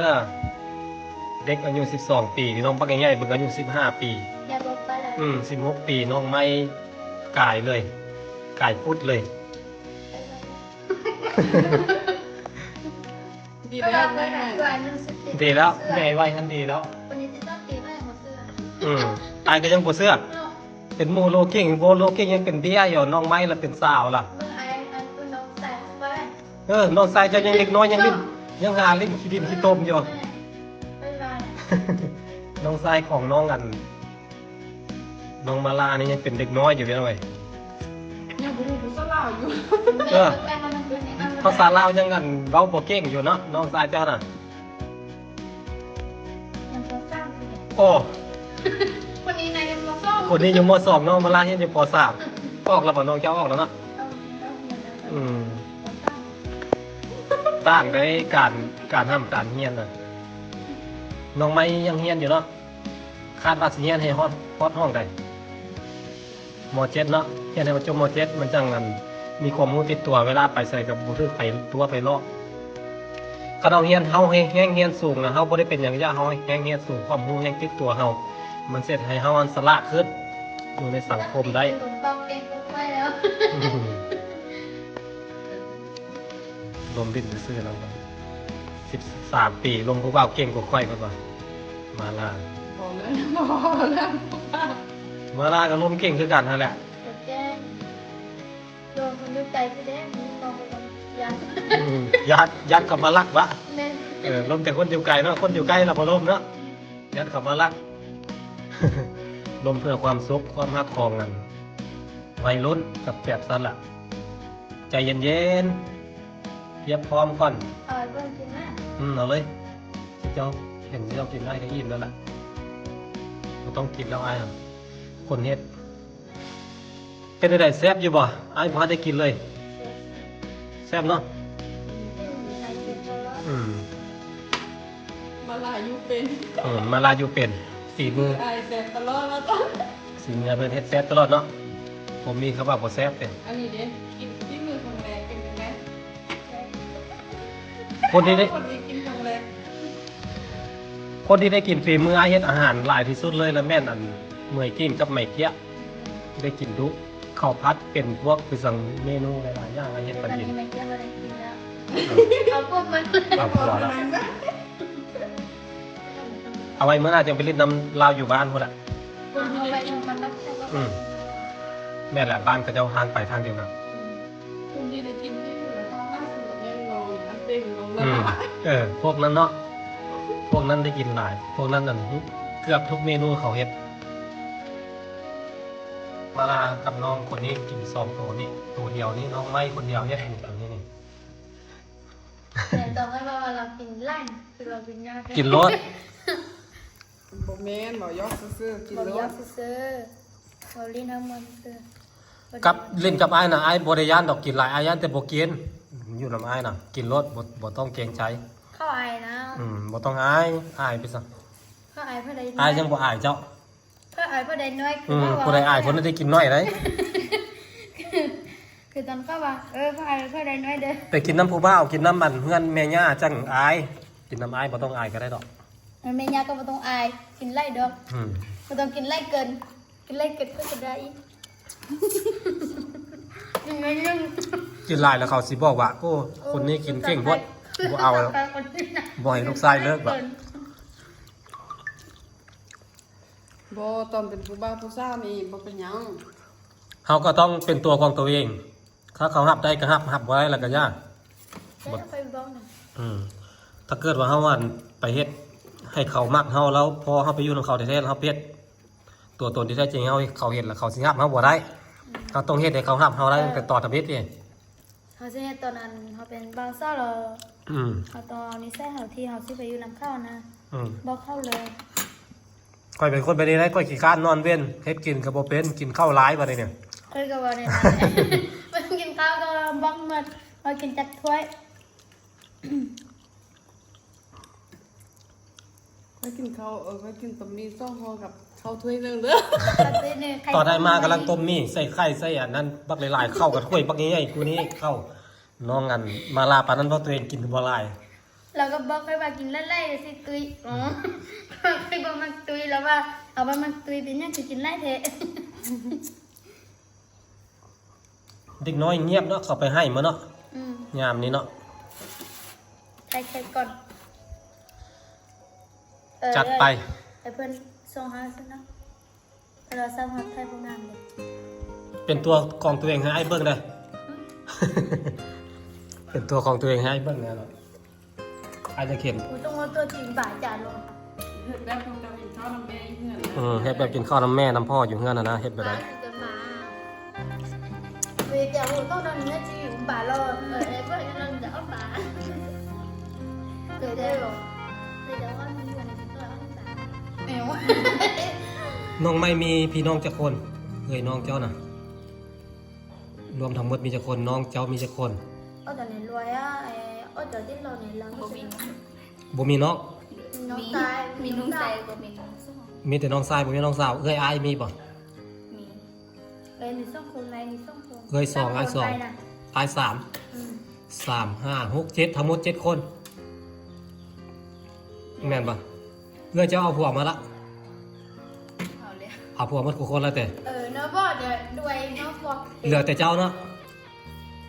ເດັກອາຍຸສິບສອງປີ ນ້ອງບັກໃຫຍ່ໆ ເບິ່ງອາຍຸສິບຫ້າປີ. ອືມ ສິບຫົກປີ ນ້ອງໄມ້ກາຍເລີຍ ກາຍປຸດເລີຍ. ດີແລ້ວ ດີແລ້ວ ແມ່ໄວຫັ້ນດີແລ້ວ. ອືມ ອ້າຍກໍຍັງບໍ່ເຊື່ອ ເປັນໝູ່ໂລເກັ່ງ ໂອ້ ໂລເກັ່ງຍັງເປັນເບ້ຍຢູ່ ນ້ອງໄມ້ລະເປັນສາວລະ. ເອີ ນ້ອງຊາຍເຈົ້າຍັງເດັກນ້ອຍ ຍັງຫຼິ້ນ ຍັງຫາຫຼິ້ນຂີ້ດິນຂີ້ຕົມຢູ່. ນ້ອງຊາຍຂອງນ້ອງອັນ ນ້ອງມາລານີ້ຍັງເປັນເດັກນ້ອຍຢູ່ເດ້ເວີຍ. ຍັງບໍ່ຮູ້ພາສາລາວຢູ່. ເອີ ພາສາລາວຍັງອັນເວົ້າບໍ່ເກັ່ງຢູ່ເນາະ ນ້ອງຊາຍເຈົ້ານະ. ໂອ້ ຄົນນີ້ນະຍັງ ມ.ສອງ ຄົນນີ້ຢູ່ ມ.ສອງ ນ້ອງມາລາຮຽນຢູ່ ປ.ສາມ. ອອກແລ້ວບໍ່ ນ້ອງເຈົ້າອອກແລ້ວເນາະ. ອືມ ຕ່າງໃນການ ການຮ່ຳການຮຽນນະ. ນ້ອງໄມ້ຍັງຮຽນຢູ່ເນາະ. ຄາດວ່າຊິຮຽນໃຫ້ຮອດ ຮອດຫ້ອງໃດ? ມ.ເຈັດ ເນາະ ຮຽນໃຫ້ມັນຈົບ ມ.ເຈັດ ມັນຈັ່ງ ອັນ ມີຄວາມຮູ້ຕິດຕົວ ເວລາໄປໃສກໍບໍ່ຖືກໃຜຕົວະໃຜຫຼອກ. ຄັນເຮົາຮຽນ ເຮົາແຮ່ງຮຽນສູງນະ ເຮົາບໍ່ໄດ້ເປັນຫຍັງ ຢ່າ ເຮົາແຮ່ງຮຽນສູງ ຄວາມຮູ້ແຮ່ງຕິດຕົວເຮົາ ມັນເຮັດໃຫ້ເຮົາ ອັນ ສະຫຼາດຂຶ້ນ ຢູ່ໃນສັງຄົມໄດ້. ລົມດິນຊື່ໆ ລະ ສິບສາມປີ ລົມຜູ້ບ່າວເກັ່ງກວ່າຂ້ອຍ ເພິ່ນວ່າ ມາລາ. ມາລາກໍລົມເກັ່ງຄືກັນຫັ້ນແຫຼະ. ອືມ ຢ້ານ ຢ້ານເຂົາມາລັກວະ. ແມ່ນ ເອີ ລົມແຕ່ຄົນຢູ່ໄກເນາະ ຄົນຢູ່ໃກ້ລະບໍ່ລົມເນາະ ຢ້ານເຂົາມາລັກ. ລົມເພື່ອຄວາມສຸກ ຄວາມຮັກຂອງ ອັນ ໄວລຸ້ນ ກັບແບບຊັ້ນລະ. ໃຈເຢັນໆ ຮຽບພ້ອມກ່ອນ. ເອົາເບິ່ງກິນນະ. ອືມ ເອົາເລີຍ ເຈົ້າເຫັນເຈົ້າກິນໄດ້ກໍອີ່ມແລ້ວລະ ບໍ່ຕ້ອງກິນແລ້ວອ້າຍ. ຄົນເຮັດ ເປັນຈັ່ງໃດ ແຊບຢູ່ບໍ່? ອ້າຍບໍ່ທັນໄດ້ກິນເລີຍ. ແຊບເນາະ. ອືມ ມາລາຢູ່ເປັນ ເອີ ມາລາຢູ່ເປັນ ຝີມື ອ້າຍແຊບຕະຫຼອດແລ້ວ ສີມືເພິ່ນເຮັດແຊບຕະຫຼອດເນາະ ບໍ່ມີຄຳວ່າບໍ່ແຊບເດ້. ອັນນີ້ເດ້ ກິນຝີມືຄັ້ງແລກເປັນຈັ່ງໃດ? ຄົນທີ່ໄດ້ ຄົນທີ່ກິນຄັ້ງແລກ ຄົນທີ່ໄດ້ກິນຝີມືອ້າຍເຮັດອາຫານຫຼາຍທີ່ສຸດເລີຍລະແມ່ນ ອັນ ເໝືອຍກິ້ງກັບໄມເກ້ຍ ໄດ້ກິນດຸ. ເຂົ້າຜັດເປັນພວກຄືຈັ່ງເມນູຫຼາຍໆຢ່າງ ເຮັດປານນີ້. ເອົາພວກມັນ ເອົາຜົວລະ ເອົາໄວ້ມື້ໜ້າຈັ່ງໄປຫຼິ້ນນຳລາວຢູ່ບ້ານພຸ້ນລະ. ເອົາໄວ້ນຳມັນລະ. ອືມ ແມ່ນລະ ບ້ານເຂົາເຈົ້າຫ່າງໄປທາງດຽວກັນ. ຄົນທີ່ໄດ້ກິນທີ່ເຫຼືອທາງນັ້ນແມ່ນນ້ອງອັນເຕັງນ້ອງລະ. ເອີ ພວກນັ້ນເນາະ ພວກນັ້ນໄດ້ກິນຫຼາຍ ພວກນັ້ນນັ້ນ ເກືອບທຸກເມນູເຂົາເຮັດ. ມາລາກັບນ້ອງຄົນນີ້ກິນສອງໂຕນີ້ ໂຕດຽວນີ້ ນ້ອງໄມ້ຄົນດຽວເຮັດໃຫ້ກິນນີ້ນີ້. ແຕ່ຕ້ອງໃຫ້ວ່າ ວ່າລາວກິນຫຼາຍ ຄືລາວກິນຍາກ ກິນໂລດ. ບໍ່ ແມ່ນ ເວົ້າຢອກຊື່ໆ ກິນ ເວົ້າ ໂລ ຢອກ ດ ຊື່ໆ ເວົ້າຫຼິ້ນເຮົາມ່ວນຊື່ໆ. ກັບ ບໍ່ໄດ້ ຫຼິ້ນກັບອ້າຍນະ ອ້າຍບໍ່ໄດ້ຢ້ານດອກ ກິນຫຼາຍ ອ້າຍຢ້ານແຕ່ບໍ່ກິນ. ຢູ່ນຳອ້າຍນະ ກິນໂລດ ບໍ່ ບໍ່ຕ້ອງເກງໃຈ. ເຂົາອາຍນະ. ອືມ ບໍ່ຕ້ອງອາຍ ອາຍໄປຊະ. ເຂົາອາຍຜູ້ໃດ ອ້າຍຍັງບໍ່ອາຍເຈົ້າ. ເຂົາອາຍຜູ້ໃດນ້ອຍ ອືມ ຄື ຜູ້ໃດອາຍຜູ້ນັ້ນໄດ້ກິນໜ້ອຍໃດ. ຄື ຄືຕອນເຂົາວ່າ ເອີ ເຂົາອາຍຜູ້ໃດນ້ອຍເດີ. ໄປກິນນຳຜູ້ບ່າວ ກິນນຳອັນເຮືອນແມ່ຍ່າຈັ່ງອາຍ. ກິນນຳອ້າຍບໍ່ຕ້ອງອາຍກໍໄດ້ດອກ. ແມ່ຍ່າກໍບໍ່ຕ້ອງອາຍ ກິນຫຼາຍດອກ. ອືມ ບໍ່ຕ້ອງກິນຫຼາຍເກີນ ກິນຫຼາຍເກີນກໍຈະໄດ້ອີກ. ກິນໜ້ອຍໜຶ່ງ ກິນຫຼາຍແລ້ວເຂົາຊິບອກວ່າ ໂອ້ ໂອ້ ຄົນນີ້ກິນເກັ່ງໂພດ ບໍ່ເອົາ ບໍ່ໃຫ້ລູກຊາຍເລີກ. ບໍ່ ຕອນເປັນຜູ້ບ່າວຜູ້ສາວນີ້ບໍ່ເປັນຫຍັງ ເຮົາກໍຕ້ອງເປັນຕົວຂອງຕົວເອງ. ຖ້າເຂົາຮັບໄດ້ກໍຮັບ ຮັບບໍ່ໄດ້ແລ້ວກໍຢ່າ. ແລ້ວໄປບອກນະ. ອືມ ຖ້າເກີດວ່າເຮົາ ອັນ ໄປເຮັດໃຫ້ເຂົາມັກເຮົາ ແລ້ວພໍເຮົາໄປຢູ່ນຳເຂົາແທ້ໆ ເຮົາເຮັດຕົວຕົນທີ່ແທ້ຈິງ ເຮົາ ເຂົາເຫັນແລ້ວເຂົາຊິຮັບເຮົາບໍ່ໄດ້. ອືມ ເຮົາຕ້ອງເຮັດໃຫ້ເຂົາຮັບເຮົາໄດ້ ເອີ ຕັ້ງແຕ່ຕອນທຳອິດເດ. ເຮົາຊິເຮັດຕອນນັ້ນ ເຮົາເປັນບ່າວສາວແລ້ວ. ອືມ ເຮົາຕ້ອງເອົານິໄສເຮົາທີ່ເຮົາຊິໄປຢູ່ນຳເຂົານະ. ອືມ ບອກເຂົາເລີຍ. ຂ້ອຍເປັນຄົນແບບນີ້ໄດ໋ ຂ້ອຍຂີ້ຄ້ານນອນເວັນ ເຮັດກິນກໍບໍ່ເປັນ ກິນເຂົ້າຫຼາຍບັດນີ້. ຂ້ອຍກໍວ່າແນວນັ້ນແຫຼະ ບໍ່ກິນເຂົ້າກໍບອກໝົດວ່າກິນຈັກຖ້ວຍ. ຂ້ອຍກິນເຂົ້າ ເອີ ຂ້ອຍກິນຕຳໝີ່ສອງຫໍ່ກັບເຂົ້າຖ້ວຍໜຶ່ງເດີ. ຕອນໃດມາກຳລັງຕົ້ມໝີ່ໃສ່ໄຂ່ໃສ່ອັນນັ້ນບັກຫຼາຍໆ ເຂົ້າກັບຖ້ວຍບັກໃຫຍ່ໆ ກູນີ້ເຂົ້າ. ນ້ອງ ອັນ ມາລາປານນັ້ນ ເວົ້າຕົວເອງກິນບໍ່ຫຼາຍ. ລາວກໍບອກຂ້ອຍວ່າກິນຫຼາຍໆ ຊິຕຸ້ຍ. ອໍ ຂ້ອຍບໍ່ມັກຕຸ້ຍ ລາວວ່າ ເອົາ ບໍ່ມັກຕຸ້ຍ ເປັນຫຍັງຄືກິນຫຼາຍແທ້. ເດັກນ້ອຍງຽບເນາະ ເຂົາໄປໄຮ່ມາເນາະ. ອືມ ຍາມນີ້ເນາະ ຖ່າຍຄລິບກ່ອນ. ເອີ ຈັດໄປ ໃຫ້ເພິ່ນສົ່ງຫາຊັ້ນເນາະ. ໂທລະສັບເຮົາຖ່າຍບໍ່ງາມເດ້. ເປັນຕົວຂອງຕົວເອງໃຫ້ອ້າຍເບິ່ງເດີ້. ເປັນຕົວຂອງຕົວເອງໃຫ້ອ້າຍເບິ່ງແນ່ນອນ. ອ້າຍຢາກເຫັນ. ບໍ່ຕ້ອງວ່າຕົວຈິງບາຈານໂລດ. ເຮັດແບບເຈົ້າກິນເຂົ້ານຳແມ່ຢູ່ເຮືອນ. ເອີ ເຮັດແບບກິນເຂົ້ານຳແມ່ນຳພໍ່ຢູ່ເຮືອນຫັ້ນນະ ເຮັດແບບໃດ? ເວຈາໂຫຕ້ອງນຳເນື້ອຈີບາລອດ. ເອີ ເອີ ເພິ່ນກຳລັງຈະເອົາບາ. ເກີດໄດ້ບໍ່? ເກີດໄດ້ວ່າມີວັນນັ້ນກໍເອົາບາ. ແມ່ນ. ນ້ອງໄມ້ມີພີ່ນ້ອງຈັກຄົນ? ເອື້ອຍນ້ອງເຈົ້ານະ ລວມທັງໝົດມີຈັກຄົນ? ນ້ອງເຈົ້າມີຈັກຄົນ? ອໍ ຕອນນີ້ລວຍອະ ອໍ ເຈົ້າຕິດລາວນີ້ລາວບໍ່ມີ. ບໍ່ມີນ້ອງ? ມີນ້ອງຊາຍ ມີນ້ອງຊາຍ ບໍ່ມີນ້ອງສາວ. ມີແຕ່ນ້ອງຊາຍ ບໍ່ມີນ້ອງສາວ. ເອື້ອຍອ້າຍມີບໍ່? ມີ. ເອື້ອຍມີສອງຄົນ ອ້າຍມີສອງຄົນ. ເອື້ອຍສອງ ອ້າຍສອງ ອ້າຍສາມ. ອືມ ສາມ ຫ້າ ຫົກ ເຈັດ ທັງໝົດເຈັດຄົນ. ແມ່ນບໍ່? ເອື້ອຍເຈົ້າເອົາຜົວມາລະ? ເອົາແລ້ວ. ເອົາຜົວໝົດທຸກຄົນແລ້ວແຕ່? ເອີ ເນາະ ບໍ່ ດວຍເນາະ ບໍ່ ເຫຼືອແຕ່ເຈົ້າເນາະ.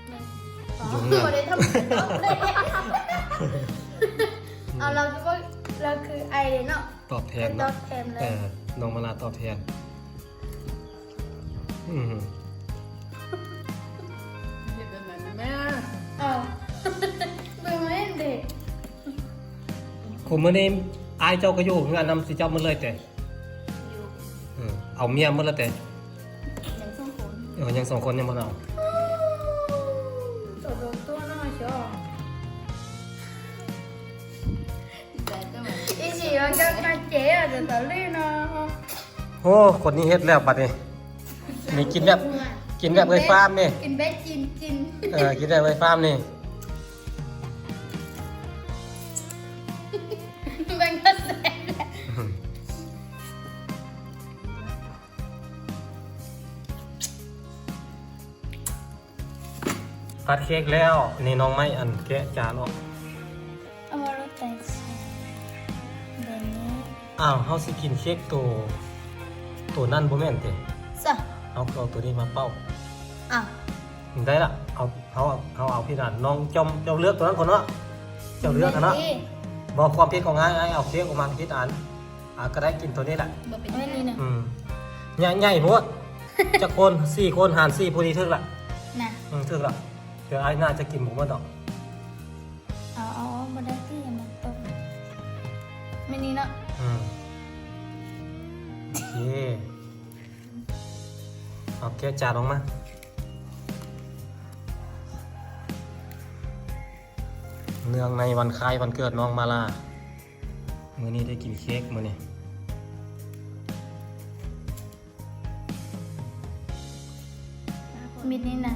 ແມ່ນ. ຢູ່ເຮືອນ ບໍ່ໄດ້ທຳ ເອົາ ລາວຄືວ່າ ລາວຄືອ້າຍເດ້ເນາະ. ຕອບແທນເນາະ ຕອບແທນເລີຍ. ເອີ ນ້ອງມາລາຕອບແທນ. ອືມ ເຮັດແບບນັ້ນແມ່. ເອົ້າ ເບິ່ງແມ່ນເດ້. ຄຸມື້ນີ້ອ້າຍເຈົ້າກໍຢູ່ເຮືອນນຳຊິເຈົ້າໝົດເລີຍແຕ່? ຢູ່. ເອີ ເອົາເມຍໝົດແລ້ວແຕ່? ຍັງສອງຄົນ. ເອີ ຍັງສອງຄົນຍັງບໍ່ໄດ້ເອົາ. ໂຕໂຕໂຕນ້ອຍເຊາະ. ອີ່ສີມັນກໍມາເຈອະແຕ່ຕອນນີ້ເນາະ. ໂອ້ ຄົນນີ້ເຮັດແລ້ວບັດນີ້. ນີ້ກິນແບບ ກິນແບບເອື້ອຍຟາມນີ້ ກິນແບບຈີນ ຈີນ. ເອີ ກິນແບບເອື້ອຍຟາມນີ້. ມັນກໍແຊບແຫຼະ. ຜັດເຄ້ກແລ້ວ ນີ້ນ້ອງໄມ້ອັນແກະຈານອອກ. ເອົາມາລົດໄປໃສ່ແບບນີ້. ອ້າວ ເຮົາຊິກິນເຄ້ກໂຕ ໂຕນັ້ນບໍ່ແມ່ນຕິ? ຊະ ເຮົາກໍເອົາໂຕນີ້ມາເປົ່າ. ອ້າວ ໄດ້ລະ ເອົາ ເຮົາ ເຮົາເອົາຜິດອັນ. ນ້ອງ ເຈົ້າ ເຈົ້າເລືອກໂຕນັ້ນກ່ອນເນາະ ເຈົ້າເລືອກຫັ້ນເນາະ. ບໍ່ ຄວາມຜິດຂອງອ້າຍ ອ້າຍເອົາເຄ້ກອອກມາຜິດອັນ. ອ່າ ກໍໄດ້ກິນໂຕນີ້ແຫຼະ. ບໍ່ເປັນຫຍັງ. ອືມ ໃຫຍ່ ໃຫຍ່ໂພດ. ຈັກຄົນ? ສີ່ຄົນ ຫານສີ່ ພໍດີຖືກລະນະ. ອືມ ຖືກລະ. ດຽວອ້າຍໜ້າຈະກິນບໍ່ໝົດດອກ. ເອົາ ເອົາ ເອົາ ບໍ່ໄດ້ຕິ ມັນຕົກ. ແມ່ນນີ້ເນາະ. ອືມ ໂອເຄ ເອົາແກະຈານອອກມາ. ເນື່ອງໃນວັນຄ້າຍວັນເກີດນ້ອງມາລາ ມື້ນີ້ໄດ້ກິນເຄ້ກມື້ນີ້. ມິດນີ້ນະ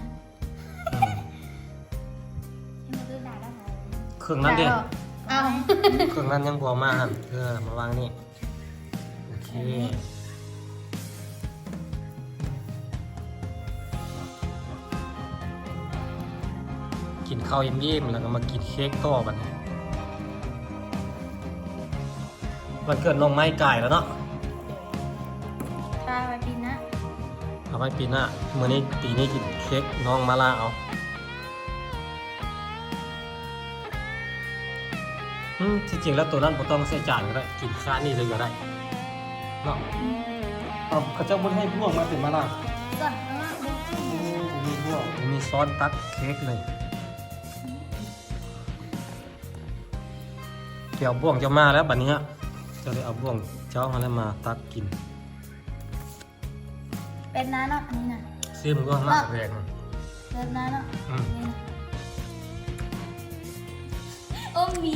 ເຄື່ອງນັ້ນເດ້ ເອົາ ເຄື່ອງນັ້ນຍັງບໍ່ເອົາມາຫັ້ນ ເອີ ມາວາງນີ້ ໂອເຄ ກິນເຂົ້າອີ່ມໆ ແລ້ວກໍມາກິນເຄ້ກຕໍ່ບັດນີ້. ວັນເກີດນ້ອງໄມ້ກາຍແລ້ວເນາະ ປາໄວ້ປີໜ້າ ເອົາໄວ້ປີໜ້າ ມື້ນີ້ ປີນີ້ກິນເຄ້ກນ້ອງມາລາເອົາ. ອືມ ທີ່ຈິງແລ້ວໂຕນັ້ນບໍ່ຕ້ອງໃສ່ຈານກໍໄດ້ ກິນຄານີ້ເລີຍກໍໄດ້ເນາະ. ເອົາ ເຂົາເຈົ້າບໍ່ໄດ້ໃຫ້ບ່ວງມາຕິມາລາ ໂອ້ ບໍ່ມີບ່ວງ ບໍ່ມີຊ້ອນຕັກເຄ້ກເລີຍ. ດຽວບ່ວງເຈົ້າມາແລ້ວບັດນີ້ຮະ ເຈົ້າໄດ້ເອົາບ່ວງເຈົ້າຫັ້ນແຫຼະມາຕັກກິນ. ເປັນນາເນາະ ອັນນີ້ນະ ຊີມກ່ອນ ມາແດງ ເປີດນາເນາະ ອືມ ໂອ້ມີ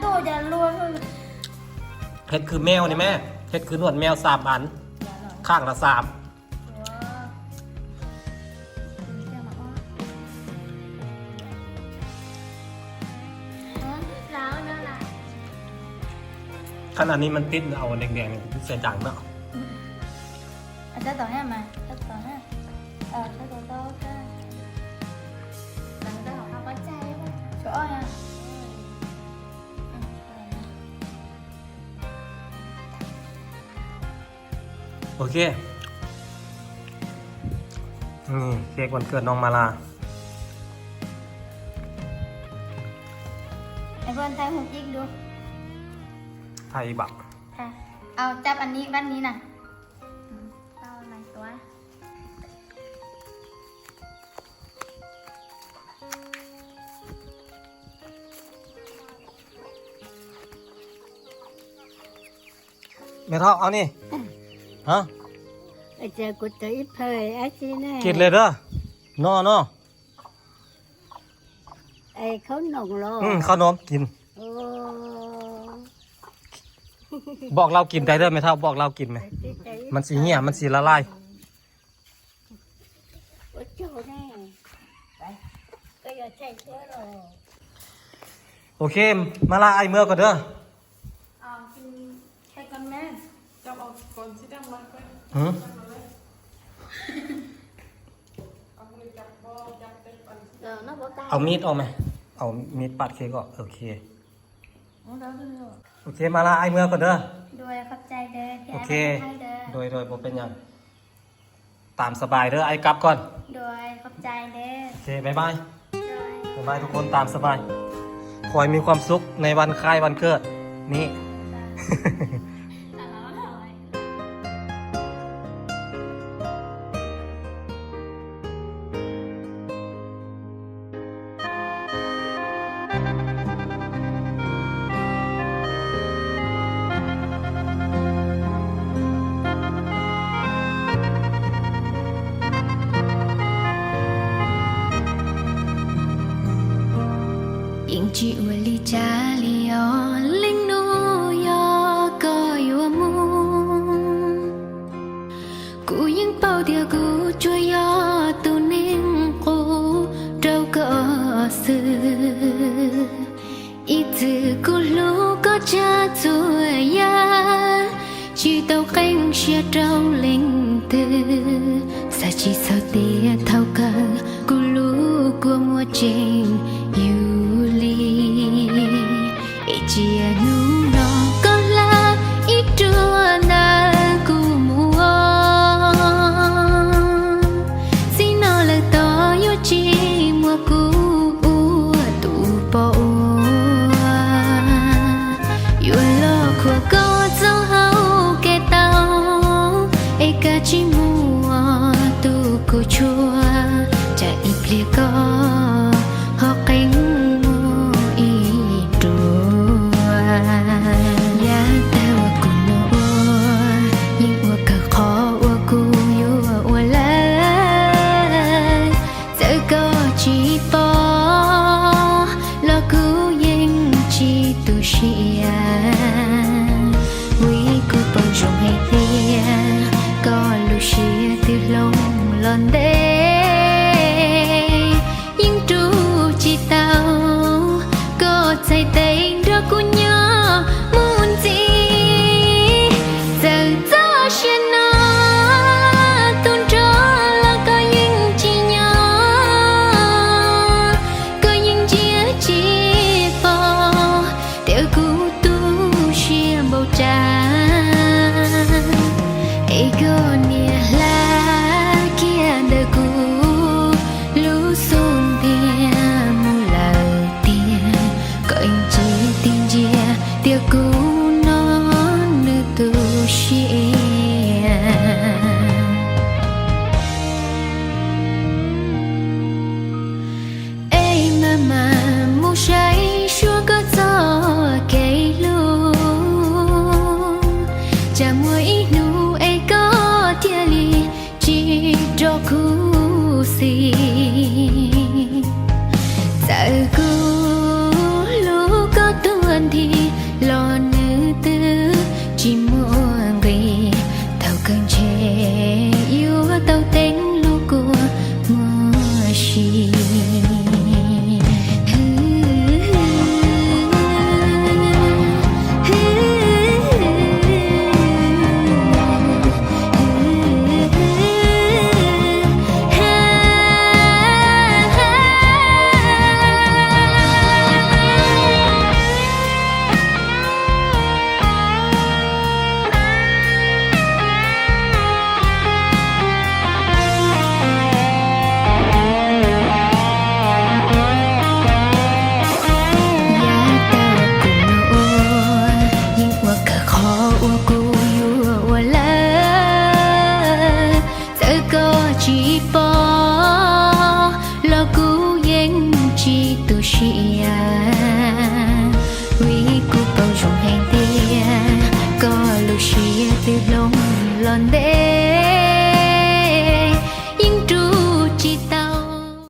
ໂຕຢ່າລວນ ເຮັດຄືແມວນີ້ແມ່ ເຮັດຄືໜວດແມວສາມອັນ ຂ້າງລະສາມ. ຄັນອັນນີ້ມັນຕິດ ເອົາແດງໆ ໃສ່ດັງເນາະ ອາຈານຕໍ່ໃຫ້ມາ ເຈົ້າຕໍ່ໃຫ້ ເອີ ເຈົ້າຕໍ່ຕໍ່ ເຈົ້າ ເຈົ້າຂອງເຮົາກໍໃຈ ເຈົ້າອ້ອຍອະ. ໂອເຄ ນີ້ເຄ້ກວັນເກີດນ້ອງມາລາ ໃຫ້ເພິ່ນຖ່າຍຮູບອີກດູ ຖ່າຍອີກບໍ? ເອົາ ຈັບອັນນີ້ ວັນນີ້ນະ ເອົາຫຼາຍຕົວ. ແມ່ເຖົ້າ ເອົານີ້ ຮະ ອາຈານ ກູໄຕເຜີຍອາຊີແນ່ ກິນເລີຍເດີ ນໍ ນໍ ໄອ້ເຂົ້າໜອງຫຼໍ່ ອືມ ເຂົ້າໜອງກິນ ໂອ້ ບອກລາວກິນໄດ້ເດີແມ່ເຖົ້າ ບອກລາວກິນແມ ມັນຊິເຫ່ຍ ມັນຊິລະລາຍ. ໂອເຄ ມາລາ ອ້າຍເມືອກ່ອນເດີ ກິນໄປກ່ອນແມ່ ເຈົ້າເອົາກ່ອນຊິດຳມາກ່ອນ ຫື ເອົາມີດອອກແມ ເອົາມີດປາດເຄ້ກອອກ ໂອເຄ ໂອເຄ ມາລາ ອ້າຍເມືອກ່ອນເດີ ໂດຍ ຂອບໃຈເດີ ໂອເຄ ໂດຍ ໂດຍ ບໍ່ເປັນຫຍັງ ຕາມສະບາຍເດີ ອ້າຍກັບກ່ອນ ໂດຍ ຂອບໃຈເດີ ໂອເຄ ບາຍບາຍ ໂດຍ ບາຍບາຍທຸກຄົນ ຕາມສະບາຍ ຂໍໃຫ້ມີຄວາມສຸກໃນວັນຄ້າຍວັນເກີດນີ້.照顾谁。照顾路过断的老女子，寂寞归头跟前，又到等路过我心。